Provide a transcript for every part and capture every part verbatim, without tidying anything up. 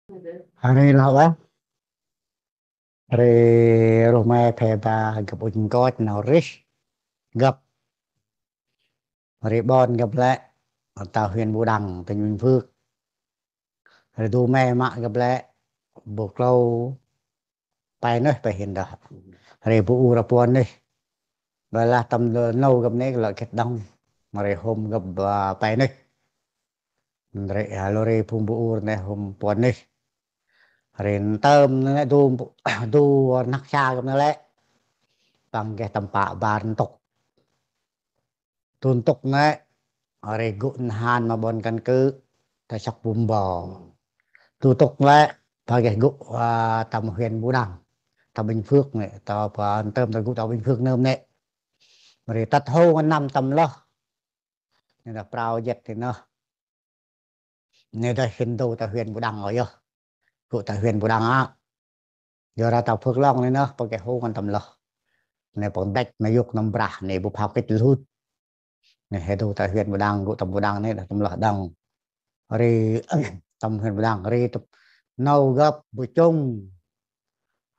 Hari lah wah. Hari ruh me phe ba gâp ŭch nkoch nau rih. Gâp. Hari ƀon gâp lĕ. Ta huyện Bù Đăng, tỉnh Bình Phước. Hari du me mă gâp lĕ. Bu klâu pe nuyh pe hin dah. Hari bu ur puăn nuyh. Ba lah tâm nau gâp nê lŏ khĭt đŏng. Hari hôm gâp, à, pe nuyh. Ndri, a, lori phung bu ur nê hôm puăn nuyh. Hari ntơm nê du, du rnăk sa gâp nê lĕ. Păng geh tâm pă bar ntŭk. Du ntŭk nê, hari gŭ nhan ma ƀon căn cứ, ta sŏk bu mbo. Du ntŭk lĕ, păng geh gŭ, a, tâm huyện Bù Đăng, tâm Bình Phước nê, ta păng ntơm ta gŭ tâm Bình Phước nơm nê. Hari tât hô ngăn năm tâm lơh. Nê dah prao jet ti nơh. Nê dah hin du ta huyện Bù Đăng ơi yơh. Gŭ ta huyện Bù Đăng a. Yor ta Phước Long nê nơh, păng geh hô ngăn tâm lơh. Nê păng dăch nê yôk năm brah, nê bu phao kĭt lhut. Nê he du ta huyện Bù Đăng, gŭ tâm Bù Đăng nê, dah tâm lơh đăng. Ri, tâm huyện Bù Đăng, ri tŭp nau gâp bu chung.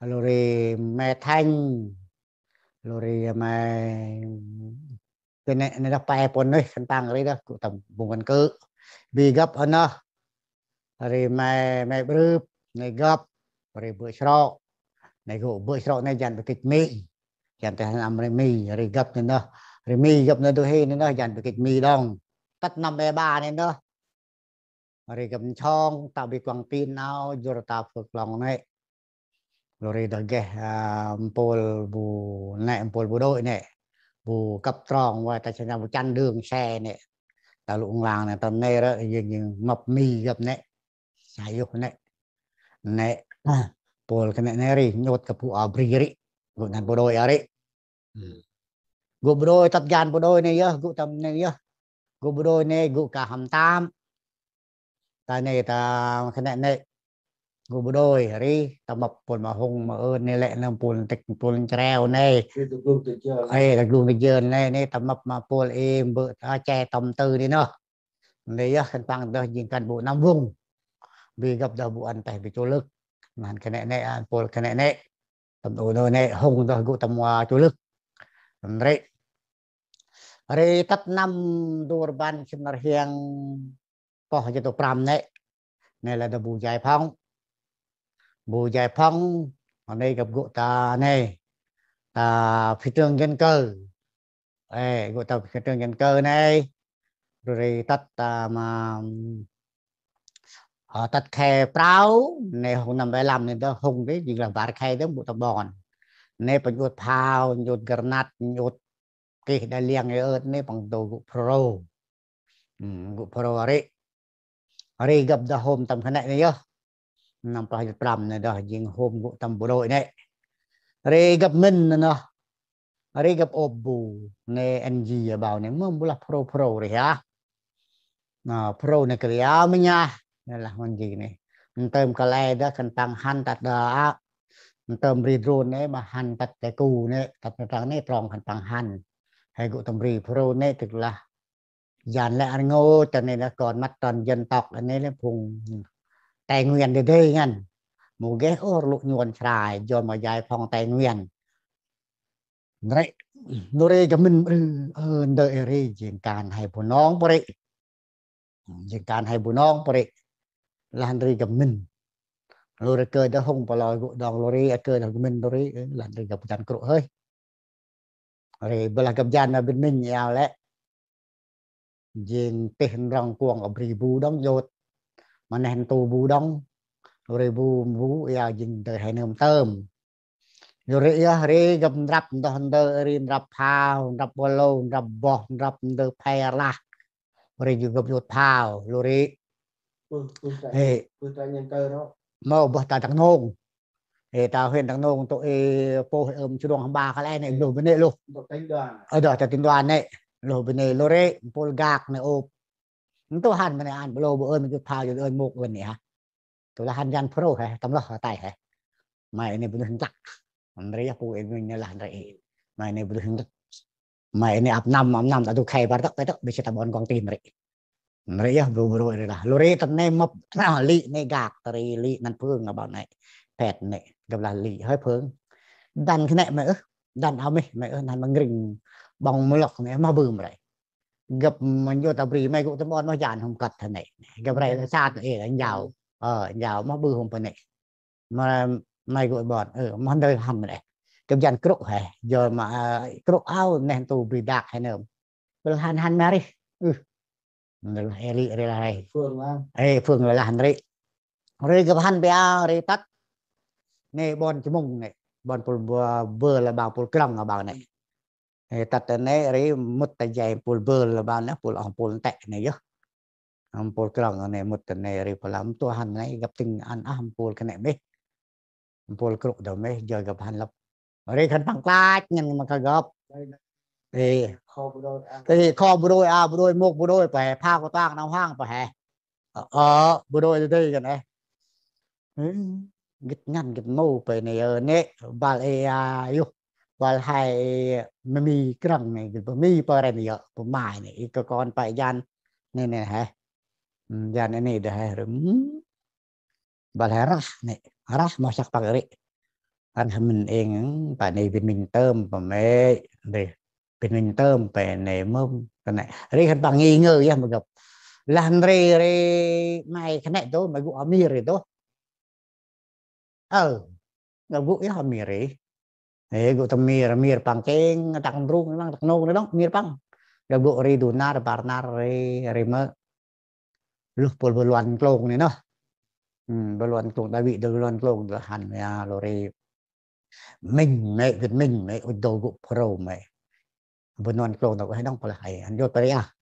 Lori me Thanh. Lori me Kơ nê, nê dah pe puăn nuyh khân păng ri dah, gŭ tâm vùng căn cứ. Bi gâp a nơh. Ri me, me Brưp, nê gâp, ri Bơ̆ Srŏ. Nê gŭ Bơ̆ Srŏ nê jan bi kĭt Mi. Jan tê hăn năm ri Mi, ri gâp nê nơh. Ri Mi gâp nê du hi nê nơh, jan bi kĭt Mi đŏng. Tât năm e ba nê nơh. Ri gâp nchong, ta bi kuăng tin nau, jur ta Phước Long nê. Lori dah geh, a, mpôl bu nê, mpôl bu đội nê. Bu kăp trong, wa ta chăn bu chăn đường xe nê. Ta lŭ nglang nê, ta nê rơ, jêng, jêng mâp Mi gâp nê. Sa yuh nê. Nê, mpôl kơ nê nê ri, nhôt kơ bu a bri ri. Gŭ năn bu đội a ri. Gŭ bu đội tât jan bu đội nê yơh, gŭ tâm nê yơh. Gŭ bu đội nê, gŭ ka hăm tam. Ta nê ta khân nê nê. Gŭ bu đội ri, ta mâp pôl ma hung ma ơn nê lĕ nơh pôl tĭk pôl chreo nê. Ê, ta glung ta jơn nê, nê ta mâp ma pôl ê mbơ̆ ta che tâm tư nê nơh. Nê yơh khân păng dah jêng cán bộ Nam Vùng. Bi gâp dah bu ăn têh bi chủ lực. Năn khân nê nê, ăn pôl khân nê nê. Tâm ơ nê hung dah gŭ tâm wa chủ lực. Ndri. Ri tât năm du rbăn sĭn rhiăng pơh jât prăm nê. Nê lah dah bu Giải Phóng. Bu Giải Phóng, nê gâp gŭ ta nê. Ta phi trường Nhân Cơ. Ê, gŭ ta phi trường Nhân Cơ nê. Ri tât ta ma, a, tât khay prao, nê hung năm bảy lăm nê dah hung dê, jêng lah bar khay dah bu ta ƀon. Nê păng ŭt phao, ŭt granat, ŭt kih đa liăng ê ơt nê păng du gŭ Pro. Ừm, gŭ Pro ri. Ri gâp dah hôm tâm khân nê nê yơh. Năm pơh jât prăm nê dah jêng hôm gŭ tâm bộ đội nê. Ri gâp mĭn nê nơh. Ri gâp ôp bu nê N G a bao nê mơm bu lah Pro Pro ri ha. Nê Pro nê kơ ri a mĭn a. Nê lah N G nê. Ntơm kơ lĕ dah khân păng hăn tât dah a. Ntơm ri drone nê ma hăn tât tê ku nê. Tât nê trong nê trong khân păng hăn. He gŭ tâm ri Pro nê tức là Jan lĕ ăn ngô, cho nên là con mắt toàn dân tộc, anh ấy là vùng Tây Nguyên đi đi ngăn. Mù ghé ô lụ nhuần srai, do mà giải phóng Tây Nguyên. Ndri, nô ri gâp mĭn, ơ, ơ, ndơ ê ri, jêng kan hay bu nong pô ri. Jêng kan hay bu nong pô ri. Lah ndri gâp mĭn. Lô ri kơ dah hung pô lôi gŭ đong lô ri, ơ, kơ dah gâp mĭn lô ri, ơ, lah ndri gâp jan krŭ hơi. Ri bơ lah gâp jan ma bĭt mĭn iao lĕ. Jêng tih ndrŏng kuŏng a bri bu đŏng jôt. Ma neh ntu bu đŏng. Ri bu bu iao jêng ndơ he nơm tơm. Yor ri iah ri gâp ndrăp ndoh ndơ ri ndrăp phao, ndrăp bô lô, ndrăp boh, ndrăp ndơ phe rlah. Ri ju gâp jôt phao, lô ri. Ê. Mâu bơh ta Đắk Nông. Ê, ta huyện Đắk Nông tŭ ê pôh ơm Chư Đuông H'Ba kăl e nê, lôh bê nê lôh. Ơ, dah ta tỉnh đoàn nê, lôh bê nê lôh rê, mpôl gak nê ôp. Ntŭ hăn bê nê ăn, bê lôh bê ơn, bê jŭt phao, jŭt ơn môk ơn nê hă. Tŭ lah hăn jan Pro hê, tâm lơh hă tay hê. May nê bê nuyh ntlăk. Ndri yah pô ê nê lah ndri ê. May nê bê nuyh ntlăk. May nê ăp năm, ăp năm, ta du khay bar tŏk, tŏk, bê chê ta ƀon kông tin rê. Nri yơh bu bru ri lah. Lu ri tât nê mâp, li nê gak, ta ri li năn phung abang nê. Phet nê, gâp lah li hơi phung. Dăn khân nê mê ơ, dăn ao mê, mê ơ, năn ma ngring bong mlok nê, mâ bưm ri. Gâp ma njô ta bri, mê gŭ tâm ƀon mâ jan hôm kât thơ nê. Gâp ri la sat ê, la njao. Ơ, njao mâ bưm hôm pơ nê. Ma, mê gŭ ƀon, ơ, mâ ndơ hăn ri. Gâp jan krŭ hê, jơ ma, ơ, krŭ ao nê tu bri dak hê nơm. Bơ hăn hăn ma ri. Ư. Nê lah ê li, ri lah ri. Ê, phung lah hăn ri. Ri gâp hăn bia, ri tât. Nê ƀon Chmung nê. Ƀon pul bơ, bơ la bao pul krŏng la bao nê. Ê, tât ta nê ri mŭt ta jay pul bơ la bao nê, pul oh pul ntĕ nê yơh. Hăm pul krŏng nê mŭt ta nê ri pul lam tu hăn nê gâp tĭng ăn ah hăm pul khân nê mê. Hăm pul krŭ dơ mê, jơ gâp hăn lăp. Ri khân păng klach ngăn ma kơ gâp. Ê. Ê, kho bu đôi, a bu đôi, mok bu đôi, pê, pha kơ tuang nau hang pê. Ơ, ơ, bu đôi tê tê gân ê. Ê, gĭt ngăn gĭt mâu pê nê, ơ, nê, bal ê, a, yuh. Bal hai, mê mi krăng nê, gĭt pê mi pê ren yơ, pê mai nê, i kơ kon pê jan, nê, nê, hê. Jan nê, nê, đơ hê, rơm. Bal hai rah nê, rah mâu săk păng ri. Rah mĭn êng, pê nê bin mĭn tơm, pê mê, ri. Bin mĭn tơm, pê nê mơm, kơ nê. Ri khân păng nghi ngờ yơh ma gâp. Lah nri, ri, mai khân nê tu, mai gŭ amir ri tu. Ơ, gâp gŭ yơh amir ri. Ê, gŭ ta mir, mir păng kêng, tăk ndrung, nê lăng, tăk nông, nê lăng, mir păng. Gâp gŭ ri du nar, bar nar, ri, ri mơ. Luh pul bơluan klông nê nơh. Hm, bơluan klông, Đawi dơ bơluan klông, dơ hăn, ya, lu ri. Minh, mê, gĭt minh, mê, ŭch dô gŭ pro, mê. Bơluan klông, dơ, hê đŏng pala, hê, hăn yôt pala, ya.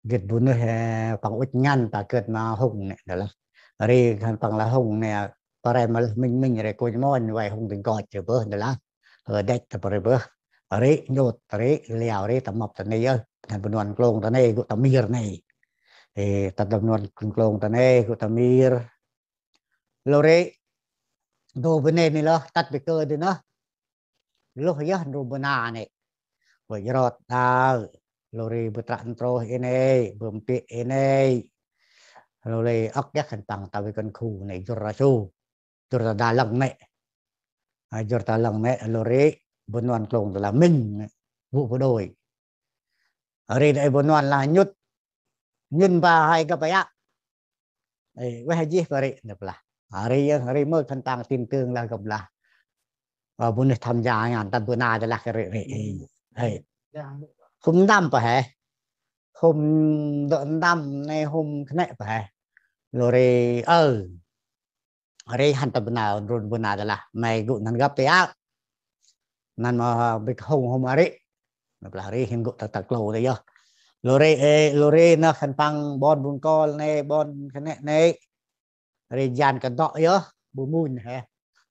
Gĭt bunuyh, ê, păng ŭch ngăn ta gĭt ma hŭng nê, dơ lah. Ri khân păng lah hŭng nê, pare ma lah minh minh ri kunh mon, vay hŭng dâng goch ri bơh, dơ lah. Ơ, dăch ta pare bơh. Ri, njôt, ri, liao ri, ta mâp ta nê yơh. Khân bơnuan klông ta nê, gŭ ta mir nê. Ê, ta bơnuan klông ta nê, gŭ ta mir. Lu ri, dô bơnê nê lah, tât bê kơ dê nơh. Luh yơh ndru bơna nê. Bơ jrot đaơ. Lu ri bơ trăk ntrôh i nê, bơ mpĭ i nê. Lu ri âk yơh khân păng ta bê kăn khu nê, jur ra su. Jur ta đa lăng nê. A, jur ta lăng nê, lu ri bơnuan klông ta lah minh nê. Gŭ pơ đôi. Ri đê bơnuan lah nhŭt. Nhŭt ba hai gâp ya. Ê, weh jih pari, nê plah. Ri, ri mơ khân păng tin tưởng lah gâp lah. Ơ, bunuyh tham gia ngăn, tât bơna đê lah kơ ri, ri, ê. Ê. Hôm ndăm pă hê. Hôm dơ ndăm nê hôm khân nê pă hê. Lu ri, ơ. Ri hăn ta bơna, run bơna đê lah. Mê gŭ năn gâp tê ơ. Năn ma bĭk hŭng hôm ri. Nê plah ri hên gŭ ta ta klô đê yơh. Lu ri, ê, lu ri nơh khân păng ƀon bun kol nê, ƀon khân nê nê. Ri jan kơ dŏ yơh, bu munh hê.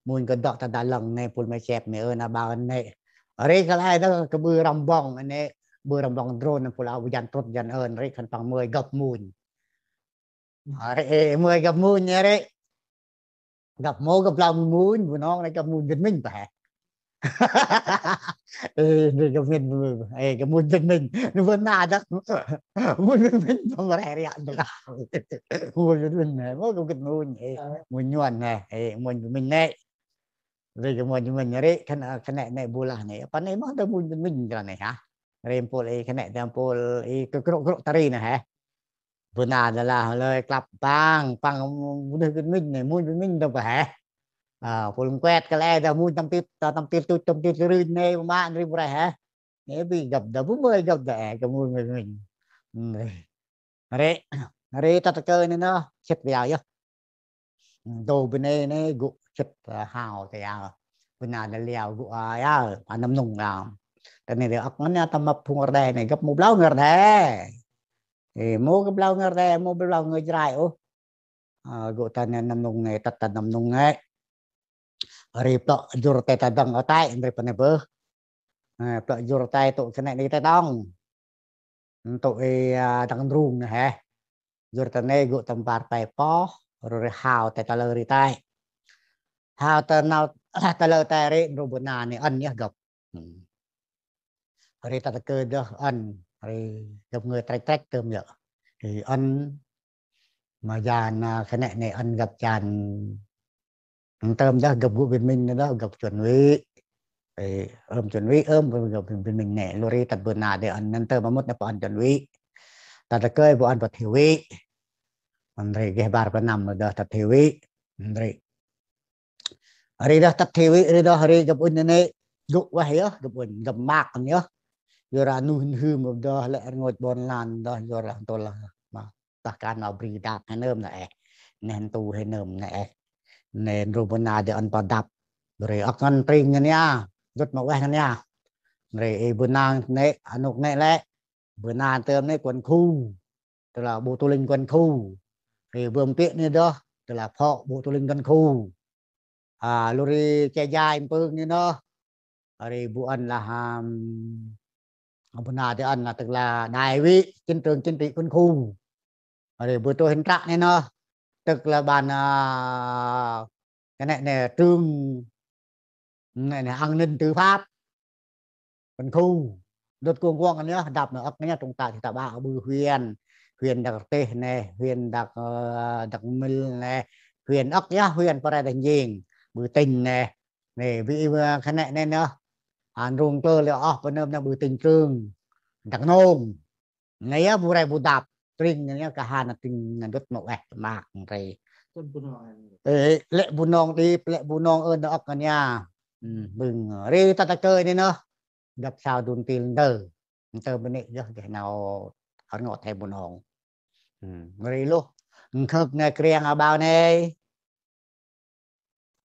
Munh kơ dŏ ta đa lăng nê, pul mê chep nê, ơ, na bao nê. Ri kơ lai đơ kơ bư răm bong nê, bư răm bong drôn nê, pul ao jan trut jan ơn, ri khân păng mơi gâp munh. Ri, ê, mơi gâp munh nê ri. Gâp mô gâp lau munh, bu nong nê gâp munh Việt Minh pă hê. Ê, nê gâp munh, ê, gâp munh Việt Minh. Nê bu na đăk. Munh Việt Minh, păng rê ri ăn đăk. Munh Việt Minh nê, mô gâp gâp munh, ê, munh Yuan nê, ê, munh Việt Minh nê. Ri gâp munh Việt Minh nê ri, khân, khân nê nê bu lah nê. Pă nê mô đơ munh Việt Minh kơ nê hă. Ri mpôl ê, khân nê đơ mpôl ê, kơ krŭ krŭ ta ri nê hê. Bơna đê lah lơi klăp păng, păng bunuyh Việt Minh nê, munh Việt Minh đơ pă hê. A, pul nkuet kơ lĕ đơ munh tâm tip, tâm tip tu, tâm tip rưn nê, ma nri bu rai hê. Nê bi gâp đơ, bu mơi gâp đơ, ê, kơ munh Việt Minh. Ri, ri ta ta kơ nê nơh, chit biao yơh. Dô bơnê nê gŭ chit, a, hao tê yao. Bơna đê liao gŭ, a, yao, a, năm nung yao. Ta nê đê âk ngăn yao ta mâp phung rđê nê gâp mô blau ngăn rđê. Ê, mô gâp blau ngăn rđê, mô blau ngăn Jrai ôh. A, gŭ ta nê năm nung nê, tât ta năm nung nê. Ri plơ̆ jur tê ta dăng ơ tê, ndri pă nê bơh. Ê, plơ̆ jur tê tŭ khân nê nê tê dăng. Ntŭk i, a, dăng ndrung nê hê. Jur ta nê gŭ tâm bar tê pơh, ru ri hao tê ta lơ ri tê. Hao ta nau, ta lơ tê ri, ndru bơna nê ăn yơh gâp. Ri ta ta kơ đơ ăn, ri gâp ngơi trek trek tơm yơh. Ê, ăn ma jan, a, khân nê ăn gâp jan ntơm đah gâp gŭ Việt Minh đah gâp chuẩn bị. Ê, ơm chuẩn bị ơm gâp Việt Minh nê. Lô ri tât bơna đê ăn ntơm mŭt nê pa ăn chuẩn bị. Tât ta kơi bu ăn pa thiếu vị. Ăn ri geh bar pa năm đah tât thiếu vị. Ăn ri. Ri đah tât thiếu vị, ri đah ri gâp uănh nê. Gŭ ueh yơh, gâp uănh, gâp mâk ăn yơh. Yor a nuih n'hưm đah lĕ rngôch ƀon lan đah yor a ntô lah ma. Tah kan ma bri dap he nơm nê eh. Neh ntu he nơm nê eh. Nê ndru bơna đê ăn pa dap. Ri âk ngăn tring ngăn ya. Dŭt ma ueh ngăn ya. Ri ê bơna nê, anôk nê lĕ. Bơna ntơm nê quân khu. Tơ là bộ tư lệnh quân khu. Ri bơm piê nê đah. Tơ là phó bộ tư lệnh quân khu. A, lô ri che jai mpưng nê noh. Ri bu ăn lah, ưm, bơna đê ăn là tức là đại vị, chính trưởng chính trị quân khu. Ri bu tô hình trạ nê noh. Tức là ban, a, khân nê nê trưởng, nê nê an ninh tư pháp. Quân khu. Dŭt kuŏng kuŏng nê, dap nê âk nê, trong ta, ta ba bư huyện. Huyện Dak Tih nê, huyện Dak, ơ, Dak Mil nê, huyện âk ya, huyện pa rai đah njêng. Bư tỉnh nê. Nê, bi, ơ, khân nê nê nê. An rung klơ lê oh, pa nơm nê bư tỉnh trưởng. Dak Nông. Nê ya bu rai bu dap. Tring nê ya kahan tring nê dŭt ma ueh mâk ri. Ê, lĕ Bunong đip, lĕ Bunong ơ nê âk ngăn ya. Ưm, bưng. Ri tât ta kơi nê noh. Gâp sau dun til ndơ. Ntơ bơnê yơh geh nau rngot he Bunong. Ri luh. Nkhơk nê kriăng a bao nê.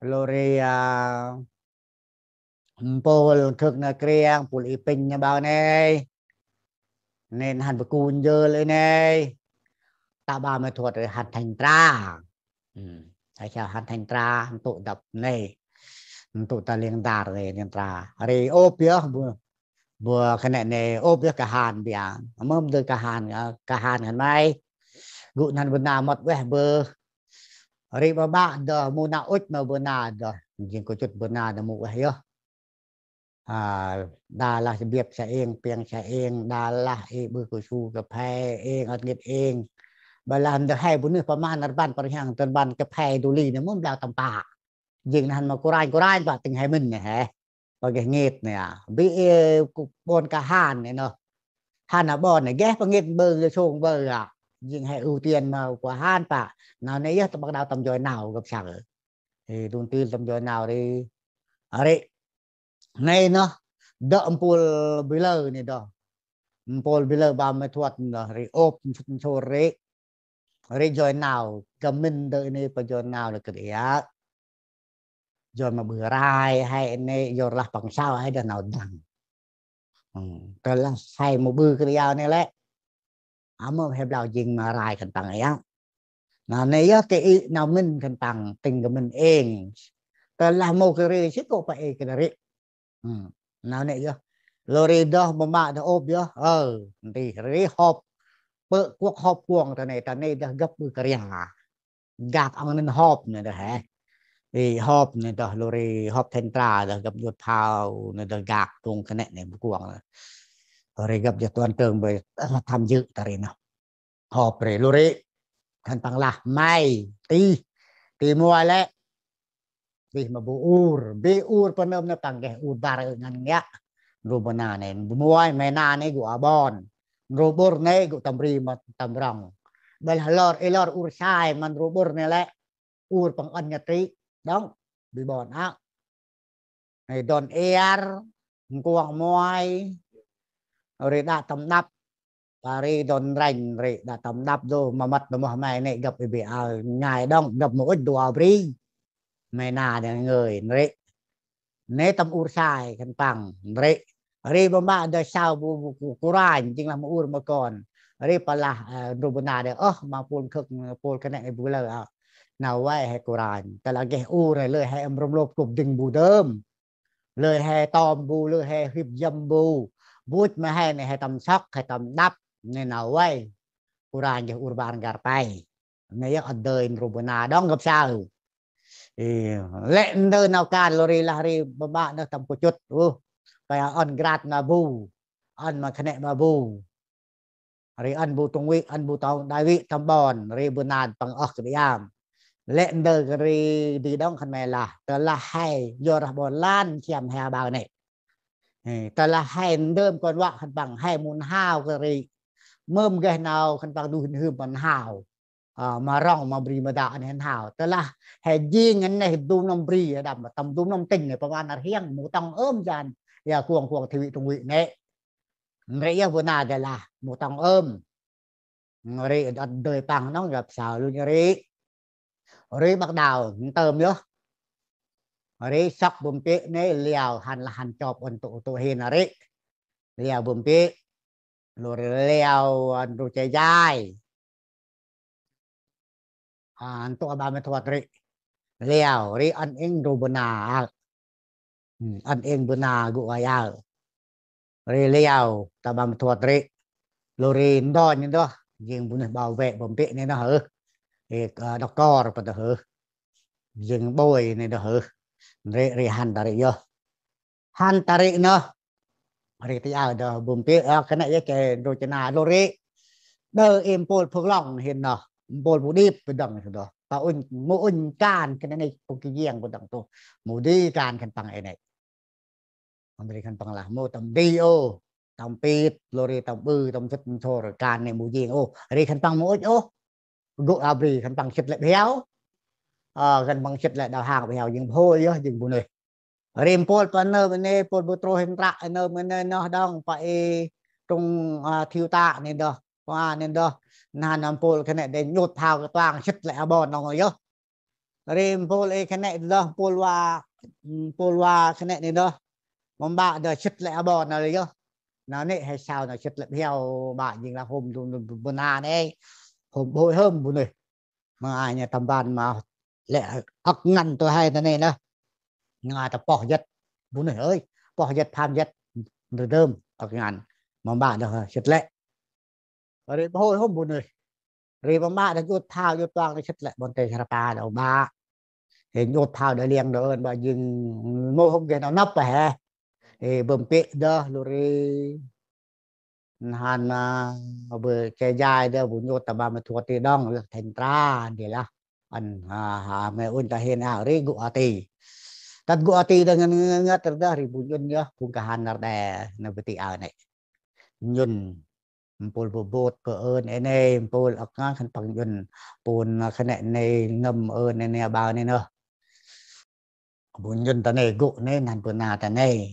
Lô ri, a, mpôl nkhơk nê kriăng, pôl i pinh nê bao nê. Nên hăn bơkun jơ lê nê. Ta ba mê thuăt ri hăn thanh tra. Ưm, ai chao hăn thanh tra, ntŭ dăp nê. Ntŭ ta liêng dar nê, liêng tra. Ri ôp yơh, bu, bu khân nê nê, ôp yơh kahan biang. Mơm dơi kahan, a, kahan khân may. Gŭ năn bơna mât ueh bơ. Ri ba ba đah mâu nau ŭch ma bơna đah. Jêng kơ chŭt bơna đah mâu ueh yơh. A, đa lah biăp sa êng, piăng sa êng, đa lah ê bư kơ su kơ phe êng, ăt ngêt êng. Ba lah ndơ he bu nưh pa man rbăn pa rhiăng, tơl rbăn kơ phe du li nê mŭn blau tâm pă. Jêng năn ma kôranh, kôranh pă tĭng he mĭn nê he. Pa geh ngêt nê a. Bi ê kơ ƀon kahan nê nơh. Hăn a ƀon nê geh pa ngêt bơ, geh sông bơ a. Jêng he ưu tiên ma kahan pă. Nau nê yơh tâm ƀăk đao tâm joi nau gâp sau. Ê, dun til tâm joi nau ri. Ri. Nê nơh, đah mpôl bi lơ nê đah. Mpôl bi lơ ba mê thuăt nơh, ri ôp nsŭt nsôr ri. Ri joi nau, gâp mĭn đơ nê pa joi nau lĕ kơ ri a. Joi ma bư rai, he nê, yor lah păng sau, he đah nau dăng. Ưm, tơ lah he mâu bư kơ ri a nê lĕ. A mâu he blau jêng ma rai khân păng yơh. Nau nê yơh kơ i nau mĭn khân păng, tĭng kơ mĭn êng. Tơ lah mâu kơ ri, sĭt kŏ pa ê kơ ri. Ưm, nau nê yơh. Lô ri đah mâu ma đah ôp yơh. Ơ, nti ri họp. Pơ kuŏk họp kuŏng ta nê, ta nê đah gâp bư kơ ri a. Gak ăn năn họp nê đah he. Ê, họp nê đah lô ri họp thanh tra đah gâp dŭt phao nê đah gak tung khân nê nê bu kuŏng. Ri gâp dŭt tuan tơng bê, ơ, tham dự ta ri nơh. Họp ri lô ri. Khân păng lah may, ti, ti muay lĕ. Ti ma bu ur, bi ur pa nơm nê păng geh ur bar ơ ngăn ngă. Ndru bơna nê, bu muay, may na nê gŭ a ƀon. Ndru ƀŭr nê gŭ tâm ri ma tâm rŏng. Bê lah lor, ê lor ur sai ma ndru ƀŭr nê lĕ. Ur păng ăn nhật trị. Đŏng, bi ƀon a. Nê đon iăr, nkuang muay, ri đă tâm đăp, pa ri đon ranh, ri đă tâm đăp đô, ma mât đơ moh may nê gâp i bi a ngai đŏng, gâp mâu ŭch đô a bri. May na đe ngơi, ri. Nê tâm ur sai, khân păng, ri. Ri ba mă đơ sau bu, bu, bu, kôranh, jêng lah mâu ur ma kon. Ri pa lah, ơ, ndru bơna đe, ơ, ma pôl khâk, pôl khân nê bu lơ, ơ. Nau way he kôranh, tơ lah geh ur, lơi he ăm rôm lôp kŭp dĭng bu dơm. Lơi he tom bu, lơi he hip jăm bu. Buch ma he nê he tâm sŏk, he tâm đăp, nê nau way. Kôranh geh ur bar ngar pay. Nê yơh ăt dơi ndru bơna đŏng gâp sau. Ê, lĕ ndơ nau kan lô ri lah ri ba mă nơh tâm kôchŭt. Ơ, pay ăn grat ma bu. Ăn ma khân nê ma bu. Ri ăn bu tông vị, ăn bu tông đại vị tâm ƀon, ri bu nat păng ơh kơ bi am. Lĕ ndơ kơ ri di đŏng khân may lah, tơ lah he, yor rah ƀon lan chiam he bao nê. Ê, tơ lah he ndơm kon wă khân păng, he mŭn hao kơ ri. Mơm geh nau khân păng du hên hưm mŭn hao. Ơ, ma rŏng ma bri ma đă ăn hên hao. Tơ lah he jêng ăn nê dŭm nơm bri, đăm tâm dŭm nơm tĭng nê, pơman ar hiăng, mâu tông ơm jan. Ya kuông kuông thi vị tông vị nê. Ndri yơh bu na de lah, mâu tông ơm. Ri ăt dơi păng nŏng găp sau lu ri. Ri bắt đầu ntơm yơh. Ri sŏk bơm pê nê liao hăn lah hăn chop ăn tŭ tŭ hên ri. Liao bơm pê. Lu ri liao ăn ru che jai. À, ăn tŭ ba mê thuat ri. Liao, ri ăn êng ru bơna. Ăn êng bơna gŭ a yao. Ri liao, ta ba mê thuat ri. Lu ri ndoi nê đah. Jêng bu nuyh bảo vệ bơm pê nê đah hơ. Ê, à, doctor pa đah hơ. Jêng bôi nê đah hơ. Ri, ri hăn ta ri yơh. Hăn ta ri nơh. Ri ti ao đah bơm pê, à, kơ nê yơh che ru che na lu ri. Đơ ê mpôl phước long hên nơh. Mpôl bu điêp bơdăng sơ đah. Ta ŭnh, mâu ŭnh kan kơ nê nê pô ki giang bơdăng tôh. Mâu di kan khân păng ê nê. Mâu di khân păng lah, mâu tâm di ô, tâm pit, lu ri tâm ƀư, tâm sĭt mthôr, kan nê mâu jêng ô. Ri khân păng mâu ŭch ô. Gŭ a bri khân păng sĭt lĕ bhiao. Ơ, khân păng sĭt lĕ đao hang bhiao, jêng bhôi yơh, jêng bu nuyh. Ri mpôl pa nơm nê, mpôl bu trôh hên tră, nơm nê, nơh đŏng, pa ê, trung, à, thiu ta nê đah, pa nê đah. Nah, nơm mpôl kơ nê đe nhŭt thao kơ tuang sĭt lĕ a ƀon đŏng yơh. Ri mpôl ê khân nê đah, mpôl wa, mpôl wa khân nê đah. Mâm ƀă đah sĭt lĕ a ƀon nê yơh. Nau nê he sau nau sĭt lĕ bhiao ƀă jêng lah hôm du, du, du, bu na nê. Hôm bôi hôm bu nuyh. Ma ai nê tâm ban ma lĕ âk ngăn tơ he ta nê nơh. Ngai ta poh jât. Bu nuyh ơi. Poh jât pham jât. Ndơ dơm âk ngăn. Mâm ƀă đah sĭt lĕ. Ri bhôi hôm bu nuyh. Ri mâm ƀă đah jut thao jut tuang đah sĭt lĕ ƀon tê hrpa đah ƀă. Ê, jut thao đah liăng đah ơn ƀă jêng mâu hôm geh nau năp he. Ê, bơm pê đah lu ri. Hăn, à, bơ che jai đah bu jut ta ba mê thuat ti đŏng lah thanh tra đê lah. Ăn, à, à, mê ŭnh ta hên ao ri gŭ a ti. Tât gŭ a ti đah ngăn ngăn ngăt đah ri bu jun yơh, bu ka hăn nar đe, nơ bơ ti ao nê. Jun. Mpôl bu bôt kơ ơn ê nê, mpôl âk ngăn khân păng jun. Pôn khân nê nê ngâm ơn ê nê bao nê nơh. Bu jun ta nê gŭ nê, năn bu na ta nê.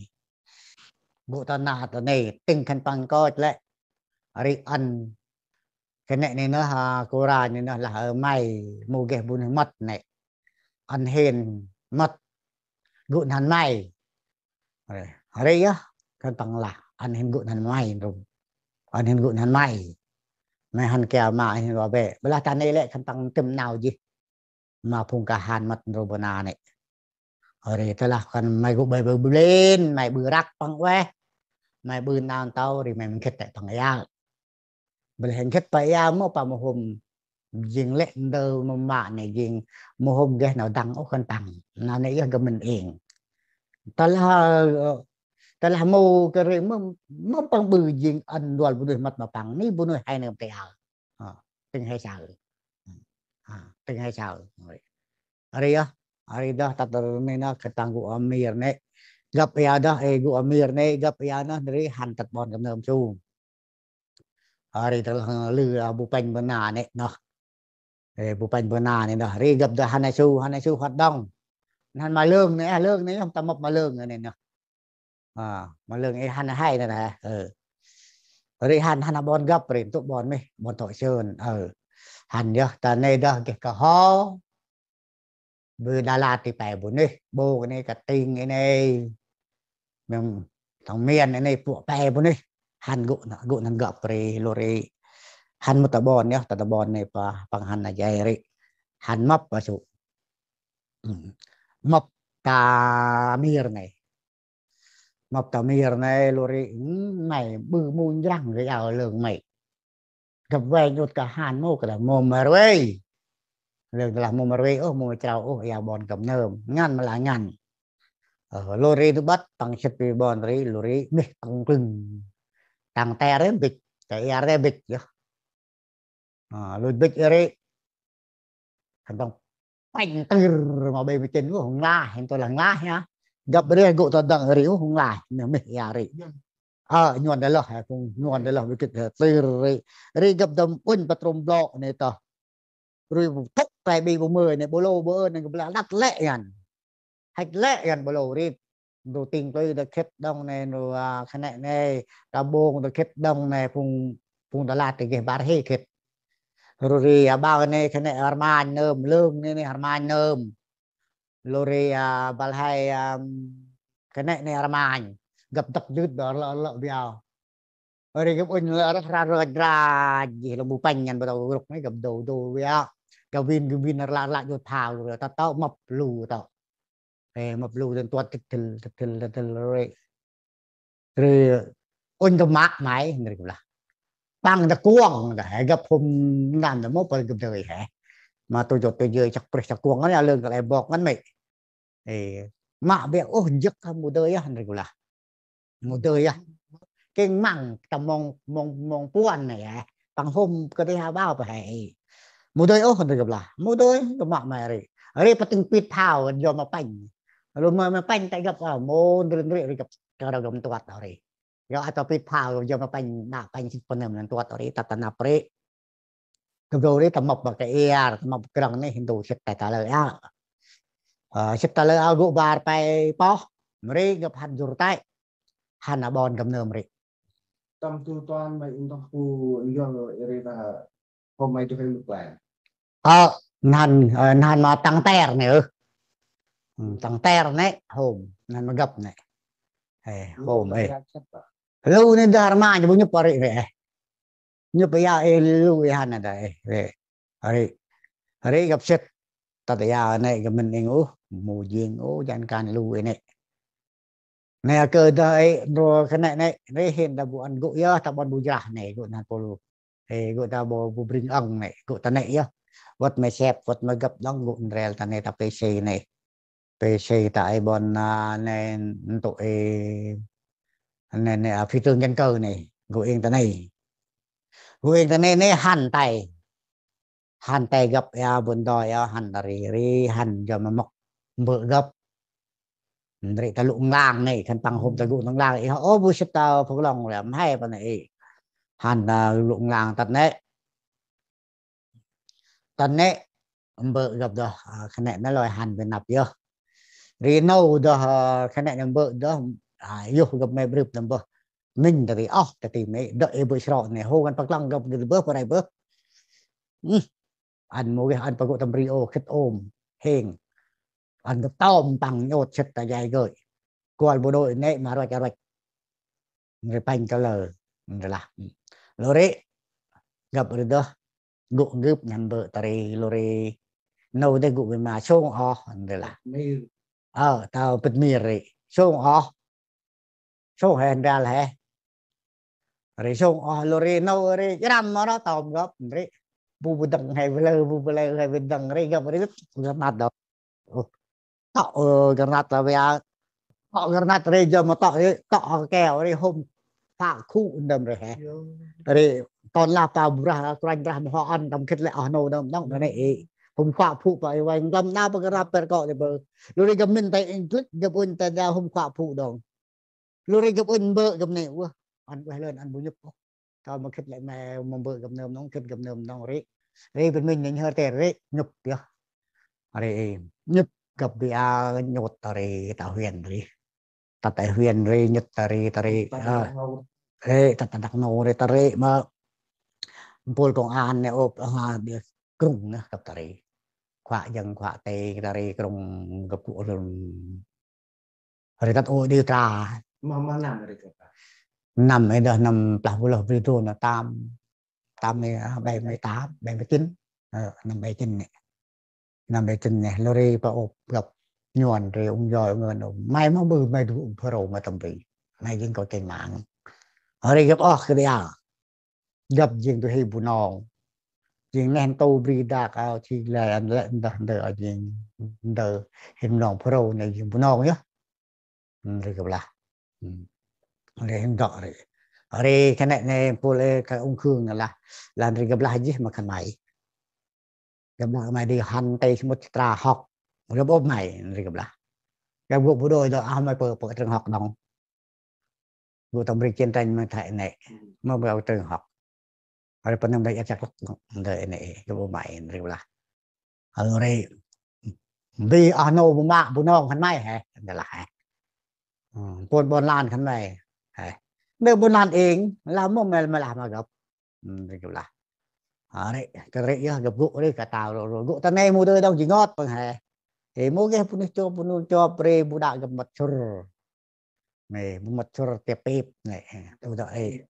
Gŭ ta na ta nê, tĭng khân păng koch lĕ. Ri ăn. Khân nê nê nơh, ha, kôranh nê nơh lah, ơ, may, mâu geh bu nuyh mât nê. Ăn hên mât. Gŭ năn may. Ri, ri yơh, khân păng lah, ăn hên gŭ năn may rŭng. Ăn hên gŭ năn may. May hăn keo ma hên wa bê. Bơ lah ta nê lĕ khân păng tĭm nau jêh. Ma phung ka hăn mât ndrô bơ na nê. Ri tơ lah khân may gŭ ƀai ƀư ƀlên, may ƀư răk păng ueh. May ƀư nau ntâu, ri may mkhĭt lĕ păng yao. Bơ lah hên khĭt pa yao mâu pa mâu hôm jêng lĕ ndơ mâu mă nê jêng mâu hôm geh nau dăng ôh khân păng. Nau nê yơh gâp mĭn êng. Tơ lah, tơ lah mâu kơ ri mâu, mâu păng ƀư jêng ăn nduăl bu nuyh mât ma păng. Ni bu nuyh he nơm tê ao. Ơ, tĭng he saơ. Ơ, tĭng he saơ. Ri yơh, ri đah tât ri nê nơh khân păng gŭ a mir nê. Gâp yao đah, ê, gŭ a mir nê, gâp yao nơh, ri hăn tât ƀon gâp nơm su. Ơ, ri tơ lah lư, ơ, bu pênh bơ na nê nơh. Ê, bu pênh bơ na nê nơh. Ri gâp đah hăn a su, hăn a su hŏt đŏng. Hăn ma lơng nê, a lơng nê, ta mâp ma lơng nê nơh. Ơ, ma lơng ê hăn a hai nê nơh. Ơ. Ri hăn, hăn a ƀon gâp ri, tŭ ƀon mih, ƀon Thọ Sơn. Ơ. Hăn yơh, ta nê đah geh kơho. Bơ Đà Lạt ti pe bu nuyh, ƀô kơ nê kơ tĭng ê nê. Mem thong miên ê nê pŭ pe bu nuyh. Hăn gŭ nă, gŭ năn gâp ri, lu ri. Hăn mâp ta ƀon yơh, ta ta ƀon nê pa, păng hăn a jay ri. Hăn mâp pa su. Ư. Mâp ta mir nê. Mâp ta mir nê lu ri, ư, may ƀư mâu njrăng gay ao lơng may. Gâp vay nhŭt kơ hăn mâu kơ đah mâu ma rvê. Lơng đah lah mâu ma rvê ôh, mâu ma chrao ôh, yao ƀon gâp nơm. Ngăn ma lah ngăn. Ơ, lu ri du bât, păng sĭt ri ƀon ri, lu ri, mih kông klưng. Tăng te re bĭch, te ia re bĭch, yơh. Ơ, lôch bĭch ri. Khân păng pănh tưr ma ƀei ma chĭn, uh, nglah, hên tơ lah nglah ya. Gâp ri gŭ ta dăng ri, uh, nglah, mih mih ya ri. Ơ, nhuan đa lah, ya, kung nhuan đa lah, ƀĭch tưr ri. Ri gâp dâm uănh pa trôm blŏ nê tơ. Ri bu thŭk tay ƀi bu mơi nê, bu lô bu ơ nê, gâp lah đăt lĕ ngăn. Hăch lĕ ngăn bu lô ri. Ndu ting tui ta khĭt đŏng nê, ndu, a, khân nê nê, ta ƀông ta khĭt đŏng nê, phung, phung ta lah ta geh bar hê khĭt. Ru ri, a, ƀao nê khân nê armanh nơm, lưng nê nê armanh nơm. Lu ri, a, bal hay, a, khân nê nê armanh. Gâp dăk dưt ƀa lơ lơ biao. Ri gâp uănh lơ rah ra raj raj, jih lơ bu pănh ngăn ƀa tâo rŭk nê gâp dô dô biao. Gâp vin gâp vin rla rla jôt phao lu ri, ta tâo mâp lu tâo. Ê, mâp lu dăn tuăt tĭt thil, tĭt thil, tĭt thil ri. Ri uănh ta mă may, ri gâp lah. Păng ta kuŏng, ta he gâp hôm năm ta mâp pa gâp dơi he. Ma tu jôt tu jơi chăk prêh chăk kuŏng ngăn, a lưng kăl e bok ngăn mê. Ê, mă biă ôh jêk ha mâu dơi yơh, ri gâp lah. Mâu dơi yơh. Kêng măng ta mông, mông, mông puăn nê, ê. Păng hôm kơ tê ha bao pa he. Mâu dơi ôh, ri gâp lah. Mâu dơi, ta mă may ri. Ri pa tĭng pit phao, yơh ma pănh. Lu ma, ma pănh ta gâp, a, mâu ndri ndri ri gâp, kơ rau gâp tuăt ri. Yơh ata pit phao, yơh ma pănh, đă pănh sĭt pa nơm năn tuăt ri, ta ta năp ri. Gâp dô ri ta mâp ƀa kơ iăr, ta mâp krăng nê, hên dô sĭt ta ta lơ a. Ơ, sĭt ta lơ a gŭ bar pay poh, mri gâp hăn jŭr tay. Hăn a ƀon gâp nơm ri. Tâm tu tuan may ntŭk pu njol ri ta hôm may tu hên lŭk lai. Ơ, năn, ơ, năn ma tăng ter nê, ơ. Hmm, tăng ter nê, hôm, năn ma gâp nê. Ê, hôm, ê. Lu nê dơ armanh, bu nhŭp ri nê, ê. Nhŭp ya, ê, lu, ê, hăn ada, ê, ê. Ri, ri gâp sĭt. Tât ya nê, gâp mĭn êng ôh, mâu jêng ôh, jan kan lu ê nê. Nê, kơ dơ ê, ndro khân nê nê, ri hên ta bu ăn gŭ yơh, ta ƀon bu jrah nê, gŭ năn pô lu. Ê, gŭ ta bu, bu bring ŏng nê, gŭ ta nê yơh. Wăt may sep, wăt may gâp đŏng gŭ ndrel ta nê ta pê xê nê. Pê xê ta ê ƀon, a, nê ntŭk ê, nê, nê, a, phi tương căn cơ nê, gŭ êng ta nê. Gŭ êng ta nê, nê hăn tay. Hăn tay gâp ya, ƀon dơi ya, hăn ta ri, ri, hăn gâp ma mâp mbơ̆ gâp. Ri ta lŭ nglang nê, khân păng hôm ta gŭ ta nglang, ê, ô, bu sĭt ta phŭk lŏng lĕ, mhe pa nê, ê. Hăn ta lŭ nglang tât nê. Tât nê, mbơ̆ gâp dơh, a, khân nê nê lơi hăn bi năp yơh. Ri nâu dơh, a, khân nê nê mbơ̆ dơh, a, yơh gâp mê brưp nâm bơh. Minh ta ri oh, ta ti mê, dơ ê bơ̆ srok nê, hô ngăn păk lăng gâp gâp bơh, pa rai bơh. Hmm. Ăn mâu geh, ăn pa gŭ tâm ri ô, khĭt ôm, hêng. Ăn gâp tôm păng nhôt sĭt ta jay gơi. Kuăl bộ đội nê ma ruăch ruăch. Ri pănh kơ lơ, ri lah. Lu ri, gâp ri dơh, gŭ gâp năn bơ̆ ta ri, lu ri. Nâu dê gŭ bi ma sông oh, ri lah. Ơ, tâo pĭt mir ri. Sông oh. Sông he ndral he. Ri sông oh lu ri nâu ri jram ma ro tôm gâp ri. Bu bu dâng he bu lơ, bu bu lơ he bu dâng ri gâp ri gâp mat dơ. Ơ. Tŏ, ơ, granat la via. Tŏ granat ri jơ ma tŏ ri, tŏ keo ri hôm phak khu ndâm ri he. Ri ton lah pa bu rah, kruanh rah ma ho ăn tâm khĭt lĕ oh nâu ndâm nông nê ê. Hôm phak phu pa i vay ndâm na pa granat per kŏ ri bơ. Lu ri gâp mĭn tay English gâp uănh tay da hôm phak phu đŏng. Lu ri gâp uănh mbơ̆ gâp nê, wah, ăn ueh lơn ăn bu nhŭp. Tâo ma khĭt lĕ mê ma mbơ̆ gâp nơm nông, khĭt gâp nơm nông ri. Ri bĭt minh nê nhhơr tê ri, nhŭp yơh. Ri, nhŭp gâp bi a nhôt ta ri ta huyện ri. Ta ta huyện ri, nhŭp ta ri, ta ri, a, ri, ta ta Đắk Nông ri, ta ri ma. Mpôl công an nê ôp, a, bi krŭng nê gâp ta ri. Khuă jâng, khuă tê, ta ri krŭng gâp gŭ lơn. Ri tât ôi điều tra. Mâu, mâu năm ri tât. Năm ê dơh năm plah bu lơh bri drôn na tam. Tam ê, a, bảy mươi tám, bảy mươi chín. Ơ, năm bảy chín nê. Năm bảy chín nê, lu ri pa ôp gâp nhuan ri ung yoi ung ngơn ung. May mâu ƀư, may du ung phơ rô may tâm ri. May jêng kơ kênh mạng. Ri gâp oh kơ dia. Gâp jêng du huê Bunong. Jêng neh ntu bri dak ao chi lĕ ăn lĕ ndơ ndơ ao jêng ndơ huê Bunong Pharo nê jêng Bunong yơh. Ri gâp lah. Ri hên dŏ ri. Ri khân ay nê mpôl ê kơ ung khương lah, lah ndri gâp lah jêh ma khân may. Gâp lah may di hăn tê sămƀŭt tra hŏk. Gâp ôp may ndri gâp lah. Gâp gŭ bu đôi dŏ ah may pơ, pơ trưng hŏk đŏng. Gŭ tâm ri chiến tranh may thai nê. May pơ trưng hŏk. Ri pơ nâng bay ăt chak lăk ndơ nê, gâp ôp may ndri gâp lah. Ri, bi ah nô bu ma, bu nong khân may hê, ndơ lah hê. Mpôl ƀon lan khân may hê. Ndơ ƀon lan êng, lah mô mel mel lah ma gâp. Ri gâp lah. Ri, kơ ri yơh gâp gŭ ri kơ tao ro ro. Gŭ ta nê mô dơi đŏng ji ngot păng hê. Ê mô geh bu nuyh chop, bu nuyh chop ri, bu đă gâp mât sŭr. Nê, bu mât sŭr tiăp pêp, nê. Tu dŏ ê.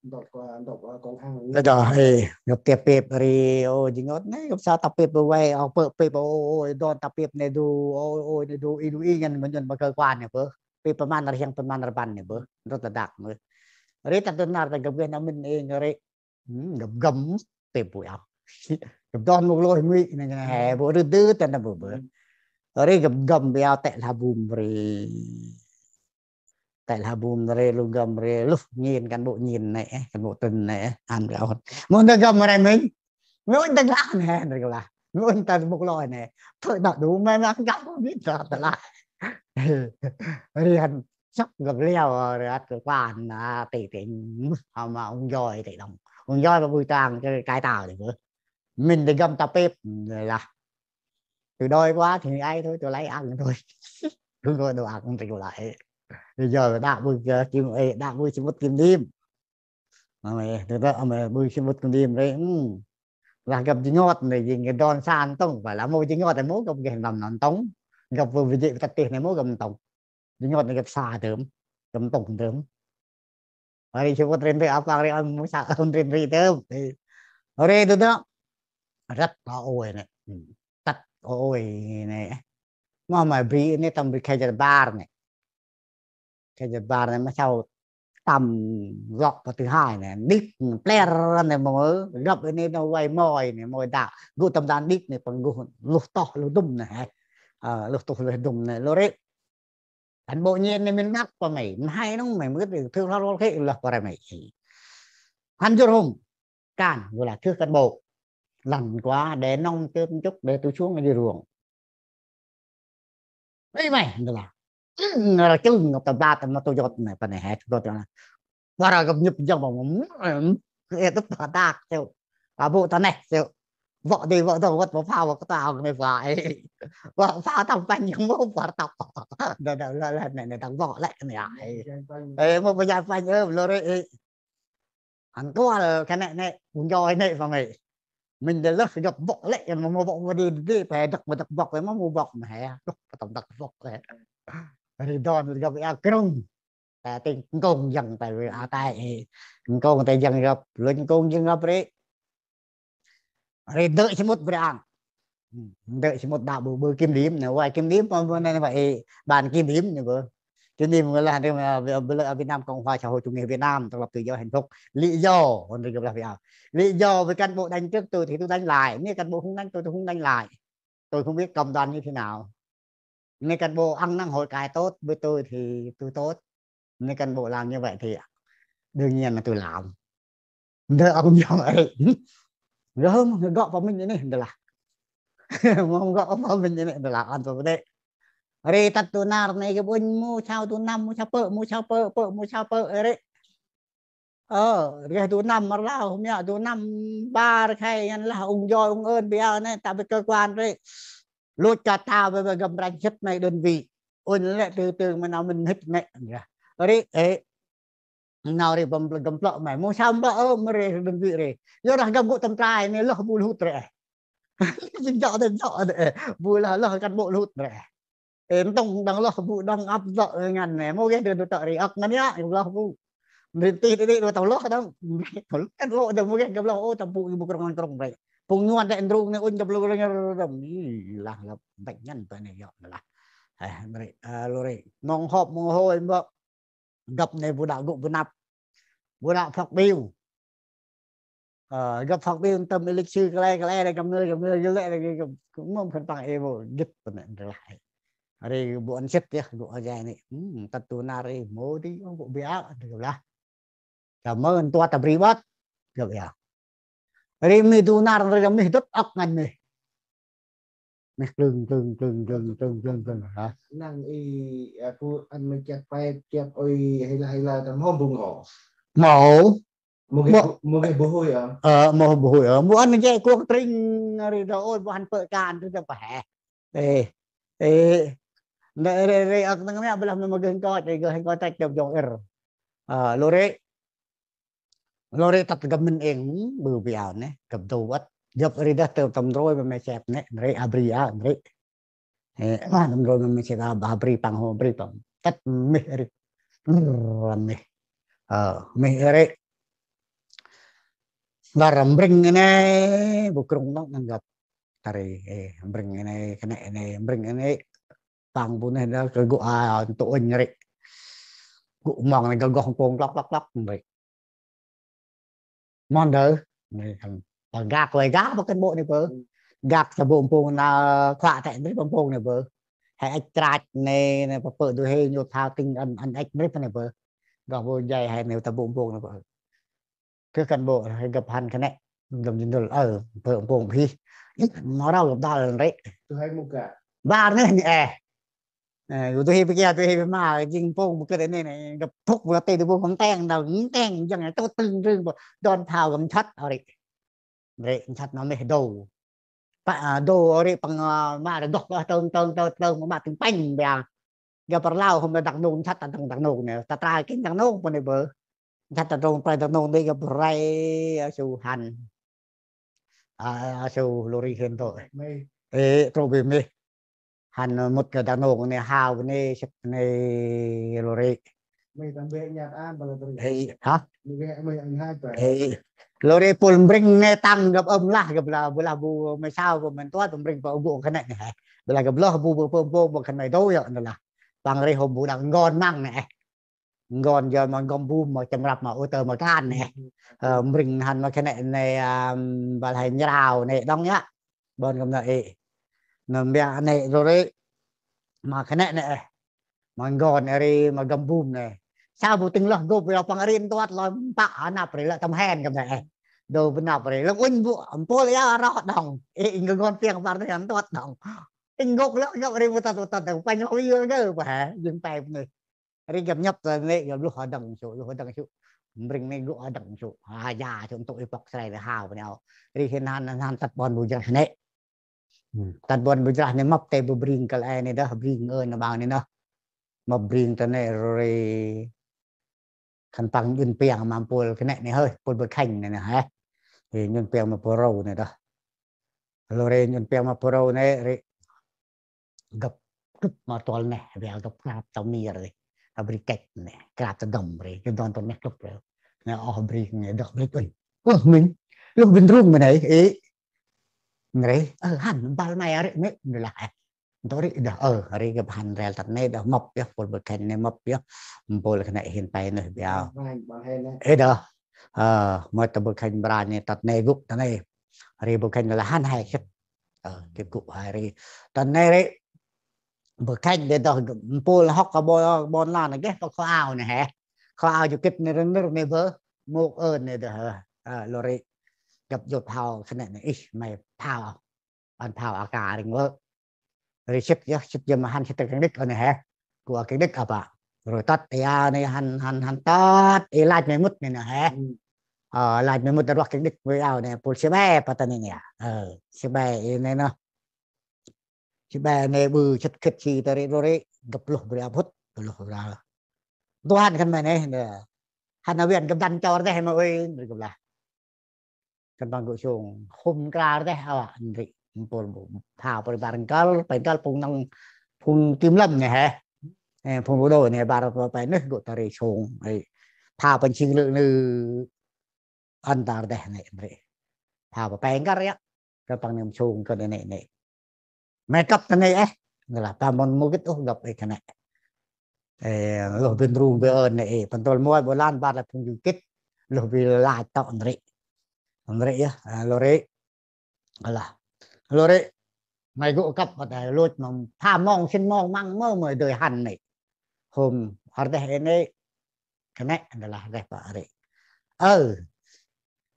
Dŏ, dŏ, ê, gâp tiăp pêp ri, ô, ji ngot, nê, gâp sa ta pêp bu vay, ô, pơ pêp, ô, ô, ê, don ta pêp nê du, ô, ô, nê du, i du i ngăn, mơ nhŭn ma kơ kuan nê bơ. Pêp pơman rhiăng pơman rban nê bơ. Ndrôt ta dak mơ. Ri ta tu nar ta gâp geh na mĭn ê ngơ ri. Gâp găm tê bu ao. Gâp don mô lôh mui nê, nê, hê, bu rư dư ta na bu bơ. Ri gâp găm bu ao tê lah bum ri. Tê lah bum ri, lu găm ri, lu ngên cán bộ ngên nê, cán bộ tĭn nê, ăn gâp ôn. Mô ndơ găm ri mĭn. Mô ndơ găm hê, ndơ găm lah. Mô ndơ ta mô lôh nê. Thôi đọc đủ may măng găm mô mĭn ta ta lah. Ri hăn sŏk gâp leo, ri ăt kơ kuan, a, tê tê, hăm ma ung joi tê đŏng. Ung joi ma bu tang, kơ kai tao tê bơ. Mĭn tê găm ta pêp, lah. Tôi đói quá thì ai thôi, tôi lấy ăn thôi. Tôi có đồ ăn thì tôi lại. Bây giờ đã bư, ờ, kim, ê, đã bư sămƀŭt kim dim. Mà mày, tôi đó, mà bư sămƀŭt kim dim đấy. Lah gâp ji ngot nê, ji ngot don sa ntŭng, phải là mô ji ngot nê mô gâp geh năm năm ntŭng. Gâp bư bi jê̆ bi tât tih nê mô gâp ntŭng. Ji ngot nê gâp sa dơm, gâp ntŭng dơm. Ri sămƀŭt ri ndri, a păng ri ăn mô sa ăn ri ndri dơm. Ri tu dŏ. Răt o ôi nê. Tât o ôi nê. Mô ma bri nê tâm bri khe jat bar nê. Khe jat bar nê ma sau tâm lŏk pa thứ hai nê. Nik pler nê mô gâp nê nô vay môi nê, môi đă. Gŭ tâm dan nik nê păng gŭ luh toh luh dŭm nê. Ơ, luh toh luh dŭm nê. Lu ri. Cán bộ ngên nê mĭn đăp pa may, mhay nŏng may mưt ri, thưr hla rol khê lah pa ri may. Hăn jur hŭm, kan, gŭ lah thưr cán bộ. Lăn quá, đe nŏng tơm chŭk, đe tu chuông jur ruông. Ê may, ndơ lah. Ngơ ra chưng, ngơ ta bla, ta ma tu jot nê, pa nê hê, tu jot nê. Bara gâp nhŭp jăng băng, mm, mm, kơ ê tŭp ta dak, seo. Ka bu ta neh, seo. Vŏ di, vŏ dong, vŏt vŏ pha, vŏ kơ ta, hŏng nê pha, ê. Vŏ pha tăm panh, yang mô pha tăm. Đa, đa, la, la, nê, nê, tăm vŏ lĕ, nê, ê. Ê, mô pha jai panh, ơ, lô rê, ê. Ăn tual, kơ nê, nê, ung joi nê, pha mê. Mĭn đe lơh, gâp vŏ lĕ, mô, mô vŏ, vŏ di, di, pha dăk, mô dăk vŏ, mô, mô vŏ, mô hê. Dôk, tăm dăk vŏ, ê. Ri don, gâp ia krŭng. Ta tĭng nkông jăng ta ri a tai ê. Nkông ta jăng gâp, lŭn nkông jăng gâp ri. Ri ndơ sămƀŭt bre ang. Ndơ sămƀŭt đă bu, bu kiểm điểm nê, vay kiểm điểm, bu, bu nê, nê, vay, ban kiểm điểm nê, bu. Kiểm điểm ngơ lah, nê, ma, bu, bu, lơ, Việt Nam Cộng Hòa Xã hội Chủ nghĩa Việt Nam, độc lập tự do hạnh phúc. Lý do, ôn ri gâp lah, vì, lý do vì cán bộ đánh trước tôi thì tôi đánh lại, nếu cán bộ không đánh tôi, tôi không đánh lại. Tôi không biết cộng đoàn như thế nào. Nếu cán bộ ăn năn hối cải tốt với tôi thì tôi tốt. Nếu cán bộ làm như vậy thì đương nhiên là tôi làm. Ndơ ong jong ri. Gơm, gŏ pa mĭn nê, ndơ lah. Mâm gŏ pa mĭn nê, ndơ lah, ăn pa mĭn nê. Ri tât tu nar nê, gâp ŭnh mô sau tu năm, mô sau pơ, mô sau pơ, pơ, mô sau pơ, ri. Ơ, geh du năm mrlau, hôm yă du năm bar khay ngăn lah ung joi ung ơn bia nê, ta bê cơ quan rê. Lôch ka ta bê bê găm ranh sĭt nê đơn vị. Ôn lĕ tư tư ma nau mĭn hĭt nê. Rê, ê. Nau rê băm găm plơ̆ mê. Mô sam bă ơ, mrê đơn vị rê. Yô dah găm gŭ tâm trai nê, lơh bu lhut rê. Jing jŏ đê, jŏ đê. Bu lah, lơh cán bộ lhut rê. Ê, ntŭng đăng lŏh bu đăng ăp dŏ ngăn nê, mô geh dơ dơ tơ ri ăk ngăn yă, lŏh bu. Rin tih đê đê dơ tơ lŏh đăng. Kan lŏh dơ mô geh gâp lŏh, ô, tâm bu bu krong krong rê. Pung nhuan đê ndrung nê, ŭnh gâp lŏh rê, rê, rê, rê. Ih, lah, lah, bêch ngăn tơ nê yŏ, lah. Ê, mrê, ơ, lô rê. Mong họp, mong hôi, mbă. Gâp nê bu đă gŭ bu năp. Bu đă phŏk biu. Ơ, gâp phŏk biu tâm lịch sử kơ lê, kơ lê, kơ ngơi, kơ ngơi, kơ lê, kơ ngơi, kơ ngơi, mâm khân păng ê bu gĭt pơ nê, ndơ lah. Ri bu ăn sĭt yơh, bu ăn jai nê. Hmm, tât tu nar ri, mô di, bu bia, ndơ lah. Ta mơ ntua ta bri băt. Gâp ya. Ri mih du nar ri mih dŭt âk ngăn mih. Mih klưng, klưng, klưng, klưng, klưng, klưng, klưng. Hă? Năng i, a, ku ăn mih kiat pai, kiat ôi, hê la, hê la, tâm hôm bung ro. Mâu. Mâu geh bu-, mâu geh bu hui, a. Ơ, mâu bu hui, a. Mâu ăn mih kiat kuông tring, ri đa ôi, bu hăn pơ kan, ri đa pa hê. Ê, ê. Nê, ri, ri, âk năng mih, blah mâu geh koi, ri geh koi, tăch đơm jong ir. A, lô ri. Lô ri tât gâp mĭn êng, bư biao nê, gâp du văt. Gâp ri dah tơ tâm drôi ma mê chep nê, ri abri a, ri. Ê, ma tâm drôi ma mê chep a, ba abri păng hô, abri păng. Tât mih ri. Rrr, mih. Ơ, mih ri. Ngar mbring nê, bu krung nông năng gâp. Tari, ê, mbring nê, kene nê, mbring nê. Păng bu nê dah kơ gŭ a, ntŭ ŭnh ri. Gŭ mong nê gâp goh pông klok, klok, klok, ri. Mon dơ, nê, kan, pa gak, wai gak, pa kăn bôk nê bơ. Gak sa bôk mpông na, khuă tê, ndri pa mpông nê bơ. Hê êch krach nê, nê, pa pơ du hê, nhôt thao tĭng ăn, ăn êch ndri pa nê bơ. Gâp bôk jay hê nê, ta bôk mpông nê bơ. Kơ kăn bôk, hê gâp hăn kơ nê. Gâp jêndul, ơ, pơ mpông bhi. Ih, ma rau gâp dal ndri. Tu hê mŭk gak. Bar nê, nê, ê. Ê, du hi pa kia, du hi pa ma, jêng mpông bu kơ nê nê, gâp thŭk bu tê du bu kăm teng, dau teng, jêng tŭ tưng rưng bu, don phao gâp nchăt, ơ ri. Ri nchăt ma mih dô. Pa, a, dô, ơ ri păng, a, ma ri gŏk, a, tơng, tơng, tơng, tơng, ma tưng pêng, bia. Gâp rlau, hôm na Dak Nông, nchăt ta dâng Dak Nông nê, ta trai kinh Dak Nông, pô nê bơ. Nchăt ta dâng, prai Dak Nông, đi gâp rai, a, su hăn. A, a, su lô ri hên tôk. Mê. Ê, trô bê mê. Hăn mŭt kơ Dak Nông nê, hao nê, sĭt nê, lô ri. Mê tâm bê nhạt an, bala tơ ri. Ê, hă? Mê bê, mê anh hai bê. Ê, lô ri pul mbring nê tăng gâp ơm lah, gâp lah, bu lah bu mê sao, bu mê tuat, bu mbring bu gŭ kơ nê nê, hê. Bu lah gâp lôh bu, bu pơm pô, bu khan mê dô yơh, nê lah. Păng ri hôm bu đăng ngon măng nê, ê. Ngon jơ ma gom bum ma chăm rap ma ô tô ma kan nê. Ơ, mbring hăn ma kơ nê nê, ưm, bal hê nhrao nê đŏng yơh. Bon gom nê ê. Nê mbia nê rô ri. Ma kơ nê nê ê. Ma ngon ê ri ma gom bum nê. Sa bu tĭng lôh gôp yơh păng rin tuat lôh mpă anăp ri lơh tâm hên gom nê ê. Dô bơnăp ri lơh unh bu mpôl yơh roh đŏng. Ê, ê, ngon piăng bar nê ăn tuat đŏng. Ê, gôp lôh gôp ri bu tât bu tât đŏng. Păng lôh yơh gơ bu hê. Jêng pe bu nê. Ri gâp nhăp ta nê, gâp lôh a dâng sŭ, lôh a dâng sŭ. Mbring nê gŭ a dâng sŭ. A, ya, sŭ ntŭk i pŏk srai ri hao pơ nê. Ri hên hăn, hăn tât ƀon bu jrah nê. Hmm. Tât ƀon bu jrah nê mâp tê bu bring kăl e nê dah, bring ơ nê ƀang nê dah. Mâp bring ta nê ri. Khân păng njŭn piăng ma mpôl kơ nê nê hơi, mpôl bơ khênh nê nê hê. Ri njŭn piăng ma pô râu nê dah. Lô ri njŭn piăng ma pô râu nê ri. Gâp, gâp ma tuăl neh, bia gâp krap ta mir ri. Abri kĕch neh, krap ta dŏm ri, gâp don tuăl neh gâp ri. Neh oh bri, neh dŏ bri, ui. Ơ, mĭn. Lôh bĭn rung mĭn ê, ê. Nre, ơ, hăn, bal mai arê, nê, nê lah, ê. Ntô ri, dah, ơ, ri gâp hăn rel tât nê, dah, mâp yơh, pôl bơ khênh nê, mâp yơh. Mpôl kơ nê hin pe nê, bia. Ê, dah. Ơ, mơ ta bơ khênh bra nê, tât nê gŭ, ta nê. Ri bơ khênh lah hăn hai khit. Ơ, gĭt gŭ hai ri. Tât nê ri. Bơ khênh đê dah mpôl hŏk kơ ƀon, ƀon lan geh kơ kho ao nê hê. Kho ao ju kĭt nê rơng nơr nê bơ. Mŭk ơn nê dah hê. Ơ, lô ri. Gâp jŭt phao khân nê nê. Ih, mê phao. Ăn phao a ka rĭng vơ. Ri sĭt yơh, sĭt yơh ma hăn sĭt ta kăng đĭk ơ nê hê. Gŭ a kăng đĭk a pă. Ri tât ê a nê hăn, hăn, hăn tât. Ê lach mê mŭt nê nê hê. Ơ, lach mê mŭt ta ruah kăng đĭk vơ ao nê. Pôl si be pa ta nê nê. Ơ, si be ê nê nê. Si be nê bư sĭt khĭt si ta ri rô ri, gâp lôh bri a phŭt, gâp lôh bri a. Tuan khân mê nê, nê. Hăn a wian gâp dăn chor deh ma ui, nê gâp lah. Khân păng gŭ sông, hôm kra deh a wa, nê. Mpôl bu, phao pơ ri bar nkăl, pơ nkăl phung năng, phung kim lâm nê hê. Ê, phung bu đô nê, bar pơ, pơ nê gŭ ta ri sông, ê. Phao pơ nsing lư nư, ăn ta deh nê, nê. Phao pơ pơ nkăl yơh. Khân păng nêm sông kơ nê nê nê. Mê kăp ta nê ê. Nê lah ta mân mô gĭt ôh gâp ê khân nê. Ê, lôh bĭn rung bê ơn nê ê. Păng tôl môi bô lan bar lah phung ju gĭt. Lôh bĭn lach tŏ nrê. Nrê yơh, a, lô rê. Alah. Lô rê. Mê gŭ kăp băt ê lôch mâm. Pha mong sĭn mong măng mơ mơ dơi hăn nê. Hôm ar deh ê nê. Khân nê, nê lah deh pă rê. Ơ.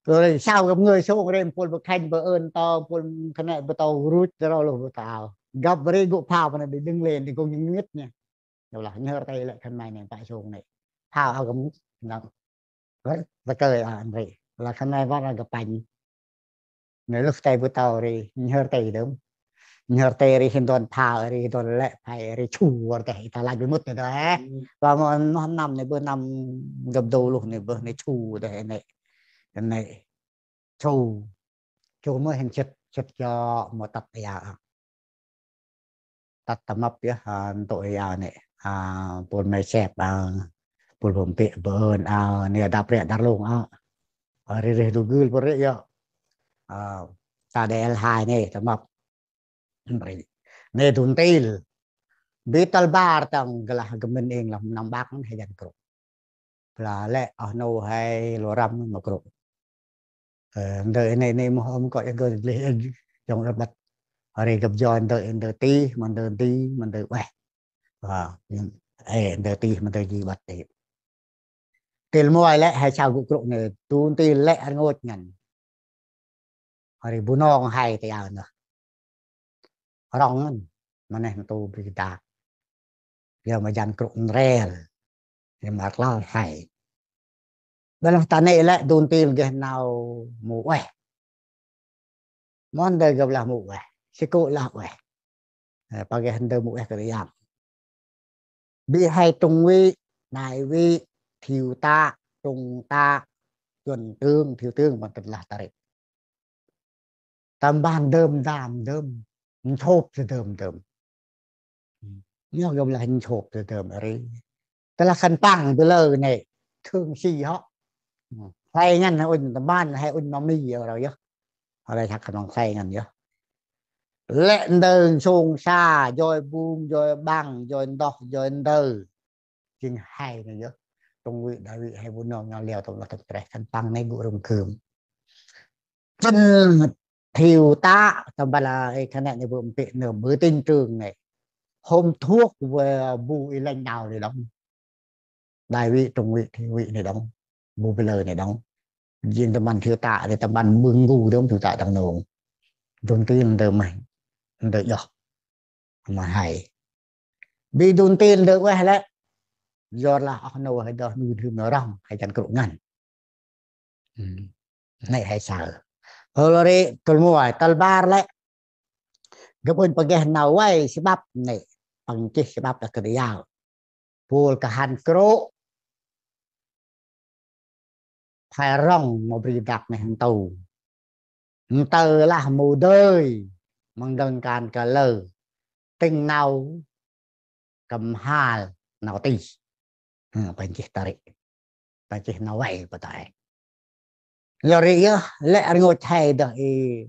Rồi sao gâp ngơi sông ri mpôl bơ khanh bơ ơn to, mpôl khân ay bơ tâu rŭch, rồi lu bơ tâu. Gâp ri gŭ phao bơ nê đi đứng lên, đi gŭ ngĭt nha. Gâp lah nhhơr tay lĕ khân may nê pă sông nê. Phao a gâp nâng. Rồi, bơ kơi a ăn ri. Lah khân may văt a gâp pănh. Nê lŭ tay bơ tâu ri, nhhơr tay dơm. Nhhơr tay ri, hên đon phao ri, hên đon lĕ phai ri, chu wơr tê, ta lach bơ mŭt nê đơ, he. Ba mô, mô năm nê bơ năm gâp du luh nê bơ nê chu đê, nê. Nê. Chu. Chu mơ hên chit, chit cho mô tât ya. Tât tâm mâp yơh, a, ntŭk ya nê. A, pôl may sep, a, pôl bơm pê bơn, a, nê đăp rĕ đăr lông, a. A, ri ri du gưl pôl rĕ yơh. A, ta đe el hai nê, tâm mâp. Ri. Nê du ntil. Bi tal bar tăng glah gơ mĭn êng lah năm bak nê he jan krŭ. Lah lĕ oh nô he lô răm ma krŭ. Ơ, ndơ nê nê mô hôm kŏ yơh gơ gleh êng jŏng rơbat. Ri gâp joi ndơ, ndơ tih, ma ndơ di, ma ndơ ueh. Wa, ê, ndơ tih, ma ndơ di băt tih. Ntil muay lĕ he sau gŭ krŭ nê, du ntil lĕ rngôch ngăn. Ri Bunong hay tê ao nơh. Rŏng ngăn, ma neh ntu bi dak. Yơh ma jan krŭ ndrel. Yơh ma klal hay. Bơ lah ta nê lĕ du ntil geh nau mâu ueh. Mâu ndơ gâp lah mâu ueh. Sư kô̆ lah ueh. Ơ, pă geh ndơ mâu ueh kơ ri yap. Bi hay trung úy, đại úy, thiếu tá, trung tá, chuẩn tướng, thiếu tướng, mâu tât lah ta ri. Tâm ban dơm dam dơm, nchôp dơm dơm. Nhŏ gâp lah nchôp dơm dơm ri. Tơ lah khân păng bơ lơ nê, thương sĩ hŏ. Khlay ngăn he ŭnh, tâm ban he ŭnh ma mi yơh ro yơh. Ro he khân păng khlay ngăn yơh. Lĕ ndơ sông sa, joi bung, joi băng, joi ndoh, joi ndơ. Jêng hay nê yơh. Trung úy, đại úy, he bu nơm nau leo tâm lah tâm treh khân păng nê gŭ rŭng kưm. Chân thiếu tá, tâm ban lah, ê, khân nê bu mpê nơm, bu tinh trường nê. Hôm thuốc về bu y lãnh đạo nê đŏng. Đại úy, trung úy, thiếu úy nê đŏng. Bu bơ lơ nê đŏng. Jêng tâm ban thiếu tá, ri tâm ban bưng ngu đŏng thiếu tá đŏng nông. Du ntil ndơ mah, ndơ yơh. Ma hay. Bi du ntil ndơ ueh lĕ. Yor lah oh nô he đŏng nu dhưm nau rŏng, he jan krŭ ngăn. Ơ. Nê he sau. Ơ, lor ri, tal muay, tal bar lĕ. Gâp ŭnh pă geh nau vay sĭ băp nê. Păng chih sĭ băp đah kơt yao. Pôl khan krŭ. Phai rŏng mâu bri dak neh ntu. Ntơ lah mâu dơi, măng dâng kan kơ lơ. Tĭng nau kămhal nau tih. Ơ, păng chih ta ri. Păng chih nau vay pă tay. Lor ri yơh, lĕ rngôch hay đah i.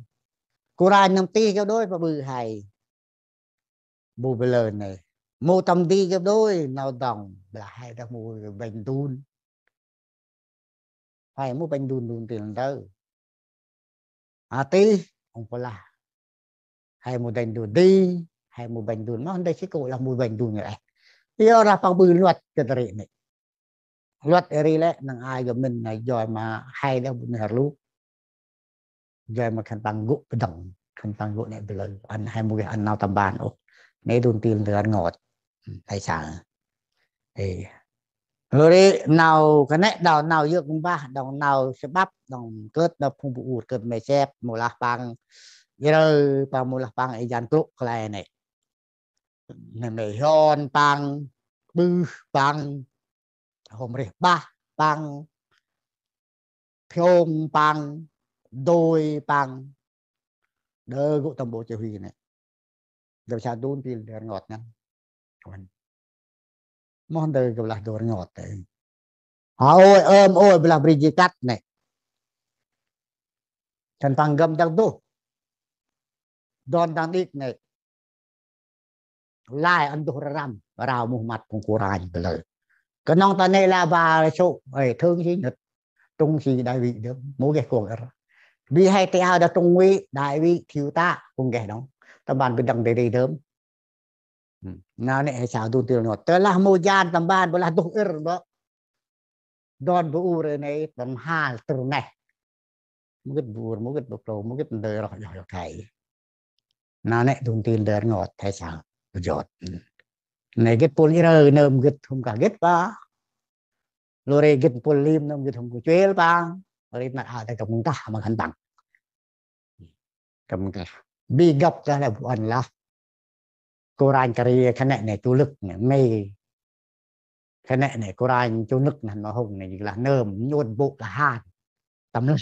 Kôranh năm tih gâp đôi pă ƀư hay. Bu bơ lơ nê. Mâu tâm di gâp đôi, nau dŏng, blah hay đah mâu bênh dun. Hay mâu bênh dun dun ntil ndơ. A tih, ŭnh pô lah. Hay mâu bênh dun di, hay mâu bênh dun, mâu ndơ sư kô̆ lah mâu bênh dun nê. Yor lah păng ƀư luật kơ ta ri nê. Luật ri lĕ năng ai gâp mĭn nê joi ma hay đah bu neh rluk. Joi ma khân păng gŭ pơdăng, khân păng gŭ nê bơ lơ. Ăn hay mâu geh ăn nau tâm ban ôh. Nê du ntil ndơ rngôch. Hay sa. Ê. Lor ri nau kơt nê đŏng nau yơk mbah, đŏng nau sĭ băp, đŏng kơt nau phung bu ur, kơt may sep, mâu lah păng. Yor ri păng mâu lah păng ê jan krŭ khlay nê. Nê mê hiôn păng, ƀư păng, hôm rêh bah păng, phiông păng, dôi păng. Đơ gŭ tâm bộ chỉ huy nê. Đơ sa du ntil ndơ rngôch ngăn. Mâu ndơ gâp lah du rngôch tê. Hơ ôi, ơm ôi, blah bri ji kăt nê. Khân păng gâm dăng duh. Đon dăng đik nê. Lai ăn duh răm, rao muh măt phung kôranh bơ lơ. Knŏng ta nê lah ba sŏ, ê, thương sĩ nhất, trung sĩ đại úy đơm, mâu geh kuŏng ơr. Bi hay tê ao đah trung úy, đại úy, thiếu tá, kuŏng geh đŏng. Tâm ban bi dăng đê đê đơm. Nau nê he sau du ntil ngot. Tơ lah mâu jan tâm ban, bơ lah duh ơr bơ. Don bu ur nê tâm hal tŭr neh. Mâu gĭt bu ur, mâu gĭt bu klô, mâu gĭt ndơ roh yoh yoh khay. Nau nê dŭng tin ndơ rngot, he saơ bu jot. Nê gĭt pôl i rơ nơm gĭt hŭm kah gĭt pa. Lô rê gĭt pôl lim nơm gĭt hŭm kah chuêl pa. Lô rê măt a ta gâp mŭng tah ma khân păng. Gâp mŭng tah. Bi gâp ta lĕ bu ăn lah. Kôranh Kari khân nê nê chủ lực nê, mê. Khân nê nê kôranh chủ lực nê nô hŭng nê, jêng lah nơm, nhuôt bôk kahan. Tâm lah.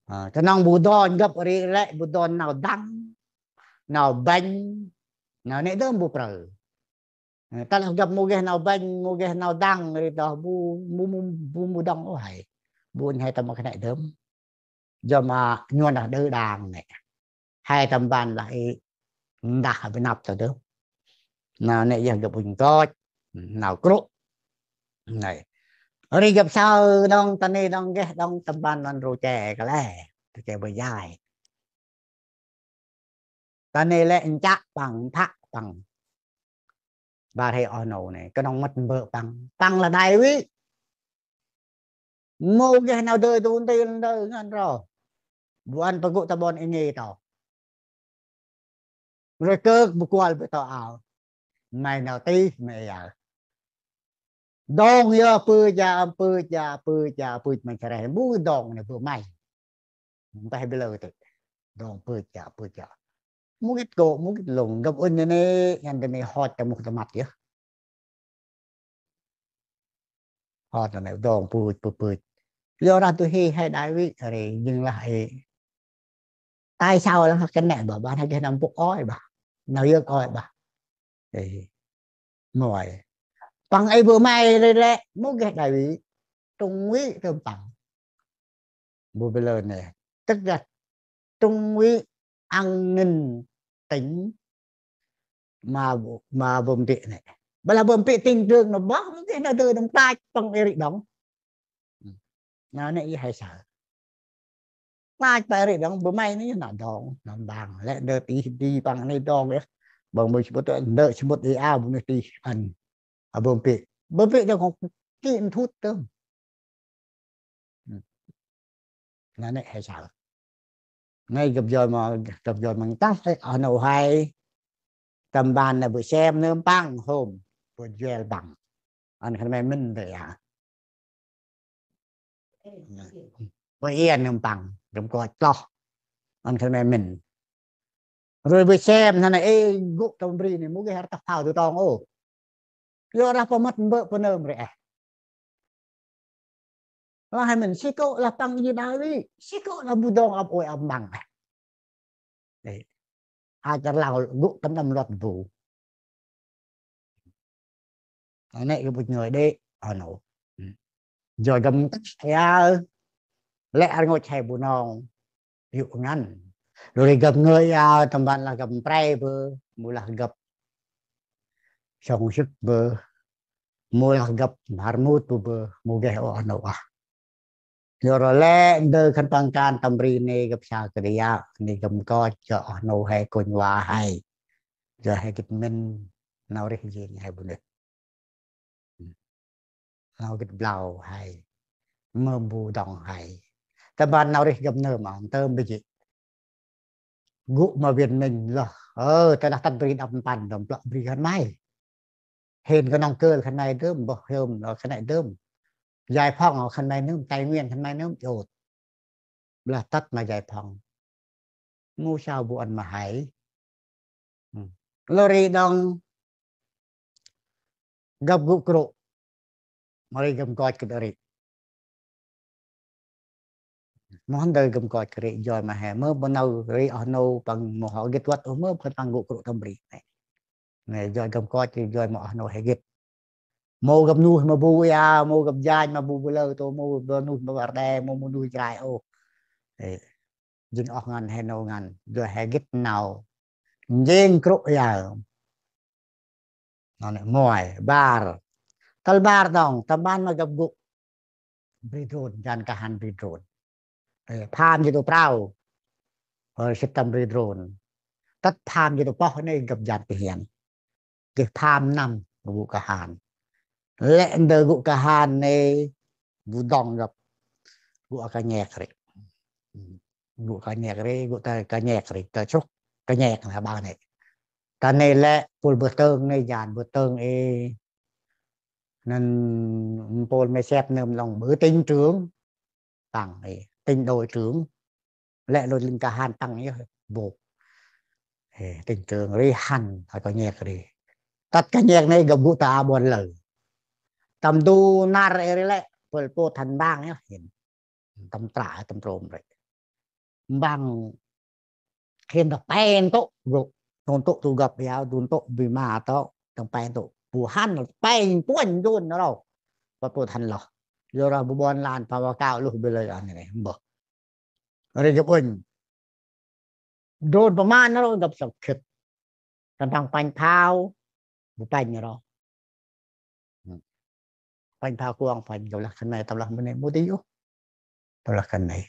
Ơ, ta nŏng bu don gâp ri lĕ, bu don nau dăng, nau bênh, nau nê dơm bu prơ. Ơ, ta lah gâp mâu geh nau bênh, mâu geh nau dăng ri tơh bu, bu, bu, bu, bu dăng ôh hay. Bu ăn hay tâm khân nê dơm. Jom a nhuăn đah đơ đang nê. Hay tâm ban lah i ndah bi năp ta dơm. Nau nê yơh gâp ŭnh koch. Nau krŭ. Nê. Ri gâp saơ đŏng, ta nê đŏng geh đŏng tâm ban lăn rô che kơ lĕ. Rô che bơi jai. Ta nê lĕ nchă păng, phă păng. Bar he oh nô nê, knŏng mât mbơ̆ păng. Păng lah đai vĭ. Mâu geh nau dơi tu ntil ndơ ngăn ro. Bu ăn pơgŭ ta ƀon i ngê to. Rơi kơk bu kuăl bê to ao. May nau tih, may yau. Dong yơh pưch a, pưch a, pưch a, pưch may kha reh. Bu dong nê bu may. Mpeh bê lơ tê. Dong pưch a, pưch a. Mâu gĭt kô̆, mâu gĭt lŭng. Gâp ŭnh nê nê, ngăn ta nê hot ta muh ta măt yơh. Hot ta nê dong pưch, pưch, pưch. Lơ rah tu hi hay đai vĭ, rê jêng lah ê. Tay sau lah khân nê bah, bah nê geh nau mpŭk oi bah. Nau yơk oi bah. Ê. Mâu ai. Păng ê bu may rê lĕ, mâu geh đai vĭ. Trung vĭ tơm păng. Bu bê lơ nê. Tức là trung úy an ninh tỉnh ma, ma bơm pê nê. Bơ lah bơm pê tỉnh trưởng nê bơh, mâu geh nau dơi đŏng, klach păng ê ri đŏng. Nau nê i hay saơ. Klach păng ê ri đŏng, bơh may nê nau dŏng, nau mbang. Lĕ ndơ tih di păng nê dŏng yơh. Bơh mâu sămƀŭt, ndơ sămƀŭt i a, bu nê tih ăn. A bơm pê. Bơm pê đŏng kŏ kĭn thut tơm. Nau nê hay saơ. Nê gâp joi ma, gâp joi ma tah, ê, oh nô hay. Tâm ban nê bu sem nơm păng hôm. Bu juel păng. Ăn khân may mĭn dê a. Bu yên nơm păng. Gâp koch kloh. Ăn khân may mĭn. Rui bu sem nê nê, ê, gŭ tâm bri nê, mâu geh rtăp phao du tong ôh. Lơ rah pơmât mbơ̆ pơnơm rê eh. Lah he mĭn si kô̆ lah păng i đai vĭ, si kô̆ lah bu dong ăp ôi ăp mbăng. Ê. A char lau gŭ tâm đăm luăt bu. Nê gâp ŭch ngơi đê, oh nô. Joi gâp tah yơh. Lĕ ar ngôch he bu nong. Yŭ ngăn. Lô rê gâp ngơi yơh, tâm ban lah gâp mprê bơ, mâu lah gâp sông sŭk bơ, mâu lah gâp har mut bơ bơ, mâu geh ôh oh nô ah. Yor ro lĕ ndơ khân păng kan tâm bri nê gâp sa kơ ri yă, nê gâp mkoch, joi oh nô he kônh wa hay. Joi he gĭt mĭn, nau rêh jêng he bu nê. Nau gĭt blau hay. Mơm bu dŏng hay. Tâm ban nau rêh gâp nơm ăn tơm bê jê̆. Gŭ ma Việt Minh lah. Ơ, ta lah tât bri đăp mpăn, đăm plơ̆ bri khân may. Hên knŏng kơl khân may dơm, bơh hôm lơ khân may dơm. Giải phóng khân may nơm, Tây Nguyên khân may nơm, jot. Blah tât ma giải phóng. Mâu sao bu ăn ma hay. Lơ ri đŏng gâp gŭ krŭ. Mâu ri gâp mkoch kơ ri. Mâu hăn dơi gâp mkoch kơ ri joi ma he. Mơ bơ nau ri oh nô păng mâu hŏ gĭt văt ôh mơ khân păng gŭ krŭ tâm bri nê. Nê joi gâp mkoch kơ ri joi ma oh nô he gĭt. Mâu gâp nuih ma bu yơh, mâu gâp janh ma bu bơ lơ tô, mâu gâp nuih ma bar đe, mâu, mâu nuih Jrai ôh. Ê, jêng oh ngăn he nô ngăn, joi he gĭt nau. Njêng krŭ yơh. Nau nê mâu ai, bar. Tal bar đŏng, tâm ban ma gâp gŭ. Bri drôn, jan kahan bri drôn. Ê, pham jêh tô prao. Ơ, sĭt tâm bri drôn. Tât pham jêh tô poh nê gâp jan kơhian. Geh pham năm, gŭ kahan. Lĕ ndơ gŭ kahan nê, bu dŏng gâp gŭ a kơ nhek ri. Gŭ kơ nhek ri, gŭ ta kơ nhek ri, ta sŭk kơ nhek na ba nê. Ta nê lĕ pôl bơh tơng nê, jan bơh tơng ê. Nên pôl mê sep nơm lòng bơh tỉnh trưởng. Tăng ê, tỉnh đội trưởng. Lĕ lôch ling kahan tăng yơh bôk. Ê, tỉnh trưởng ri hăn, hơi kơ nhek ri. Tât kơ nhek nê gâp gŭ ta ƀon lơ. Tâm du nar ê ri lĕ, pôl pôt hăn mbang yơh. Tâm tra, tâm trôm ri. Mbang khĭn ta pen tŭ, gŭ. Tŭn tŭ tu gâp yao, tŭn tŭ bi ma tŭ, tâm pen tŭ. Bu hăn, pen puăn dôn nơ rô. Pôt pôt hăn lôh. Yor ri bu ƀon lan, pa wa kao luh bi lơi ăn nê, mbơh. Ri gâp uănh. Drôn pa man nơ rô gâp sŏk khĭt. Tâm păng panh phao, bu panh nơ rô. Panh phao kuŏng panh, gâp lah khân may, tâm lah mâu nê mâu di ôh. Tâm lah khân may.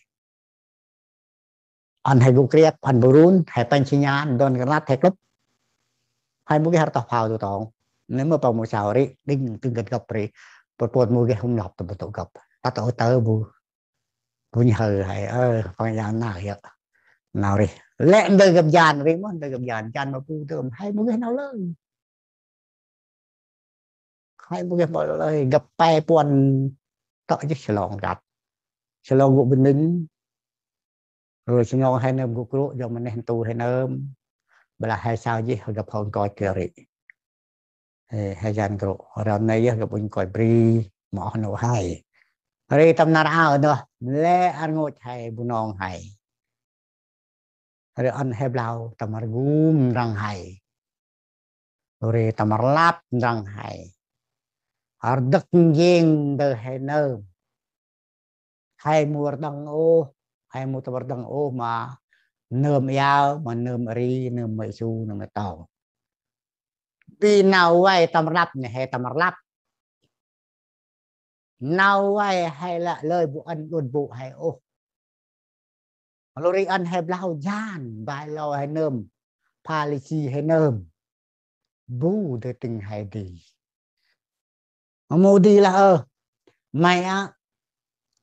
Ăn hơi gŭ kriăp, ăn bu run, hơi panh si nhan, don granat hơi klŭp. Hơi mâu geh hăr tah phao tu tong. Nê mâu păng mâu sao ri, đĭng tưng gâp gâp ri. Pôt pôt mâu geh hŭm lăp tâm bu tŭ gâp. Tât ôh tơ bu bu nhhơ hơi, ơ, păng jan nau yơh. Nau ri. Lĕ ndơ gâp jan ri mâu, ndơ gâp jan, jan ma bu tơm, hơi mâu geh nau lơi. Hơi mâu geh nau lơi, gâp pe puăn tŏ jêh Salŏng gâp. Salŏng gŭ Bình Định. Ơ, Salŏng hơi nơm gŭ krŭ, jong ma neh ntu hơi nơm. Blah hơi sao jêh, gâp hŏ nkoch kơ ri. Ê, hơi jan krŭ. Răm nê yơh gâp ŭnh nkoch bri, ma oh nô hơi. Ri tâm nar aơ nơh, lĕ rngôch hơi bu nong hơi. Ri ăn hơi blau tâm rgum ndrăng hơi. Ri tâm rlăp ndrăng hơi. Rdâk njêng ndơ hơi nơm. Hơi mâu rdâng ôh, hơi mâu tâm rdâng ôh ma nơm yao, ma nơm ri, nơm ma su, nơm ma tong. Bi nau vay tâm rlăp nê, hơi tâm rlăp. Nau vay hơi lĕ lơi bu ăn đuôn bu hơi ôh. Lô ri ăn hơi blau jan, bai lo hơi nơm, pha li si hơi nơm. Bu dơi tĭng hơi di. Mâu di lah ơ. May a.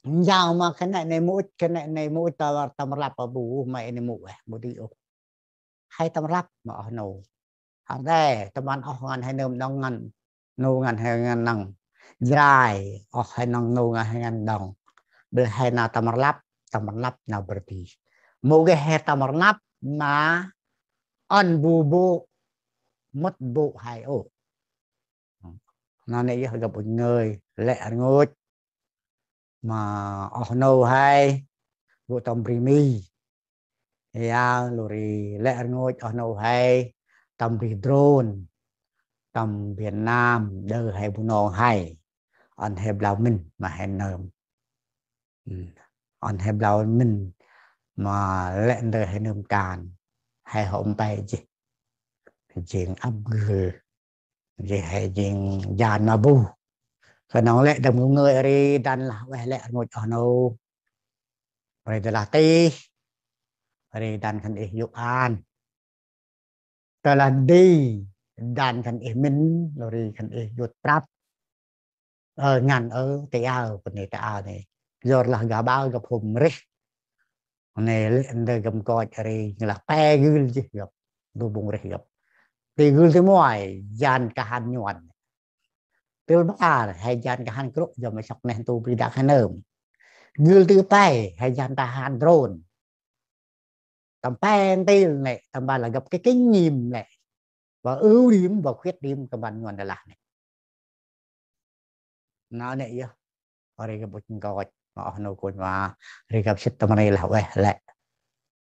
Njao ma khân nê nê mâu ŭch, khân nê nê mâu ŭch ta tâm rlăp a bu, may nê mâu ŭch, mâu di ôh. Hơi tâm rlăp ma oh nô. Hăr đe, tâm ban oh ngăn hơi nơm đŏng ngăn, nô ngăn hơi ngăn nâng. Jrai, oh hơi nâng nô ngăn hơi ngăn đŏng. Blah hơi nau tâm rlăp, tâm rlăp nau bơr di. Mâu geh hơi tâm rlăp ma ăn bu bu, mât bu hơi ôh. Nau nê yơh gâp ŭnh ngơi, lĕ rngôch. Ma oh nô hơi, gŭ tâm bri Mi. Yao, lô ri lĕ rngôch oh nô hơi, tâm bri Drôn, tâm Việt Nam, đơ hơi bu nong hơi. Ăn hơi blau mĭn, ma hơi nơm. Ăn hơi blau mĭn, ma lĕ ndơ hơi nơm kan. Hơi hŏ mpe jêh. Jêng ăp gưl. Jêh hơi jêng jan ma bu. Kơnong lĕ dăm ngơi ri dăn lah ueh lĕ rngôch oh nô. Ri dăn lah tih. Ri dăn khân ih yôk an. Tơ lah di dăn khân ih mĭn, lô ri khân ih yut prăp. Ơ, ngăn ơ, ti aơ, pơ nê ti aơ nê. Yor lah gâp aơ, gâp hôm rêh. Nê lĕ ndơ gâp nkoch ri, lah pe gưl jêh gâp. Du bung rêh gâp. Ti gưl ti muay, jan kahan nhuăn. Ti bar, hơi jan kahan krŭ, jom ma sŏk neh ntu bri dak hơi nơm. Gưl ti pe, hơi jan kahan Drôn. Tâm pe ntil nê, tâm ban lah gâp kơ kinh nghiệm nê. Và ưu điểm và khuyết điểm tâm ban nhuăn đa lah nê. Nau nê yơh. Ri gâp ŭch nkoch, ma oh nô kônh ma, ri gâp sĭt tâm ri lah ueh lĕ.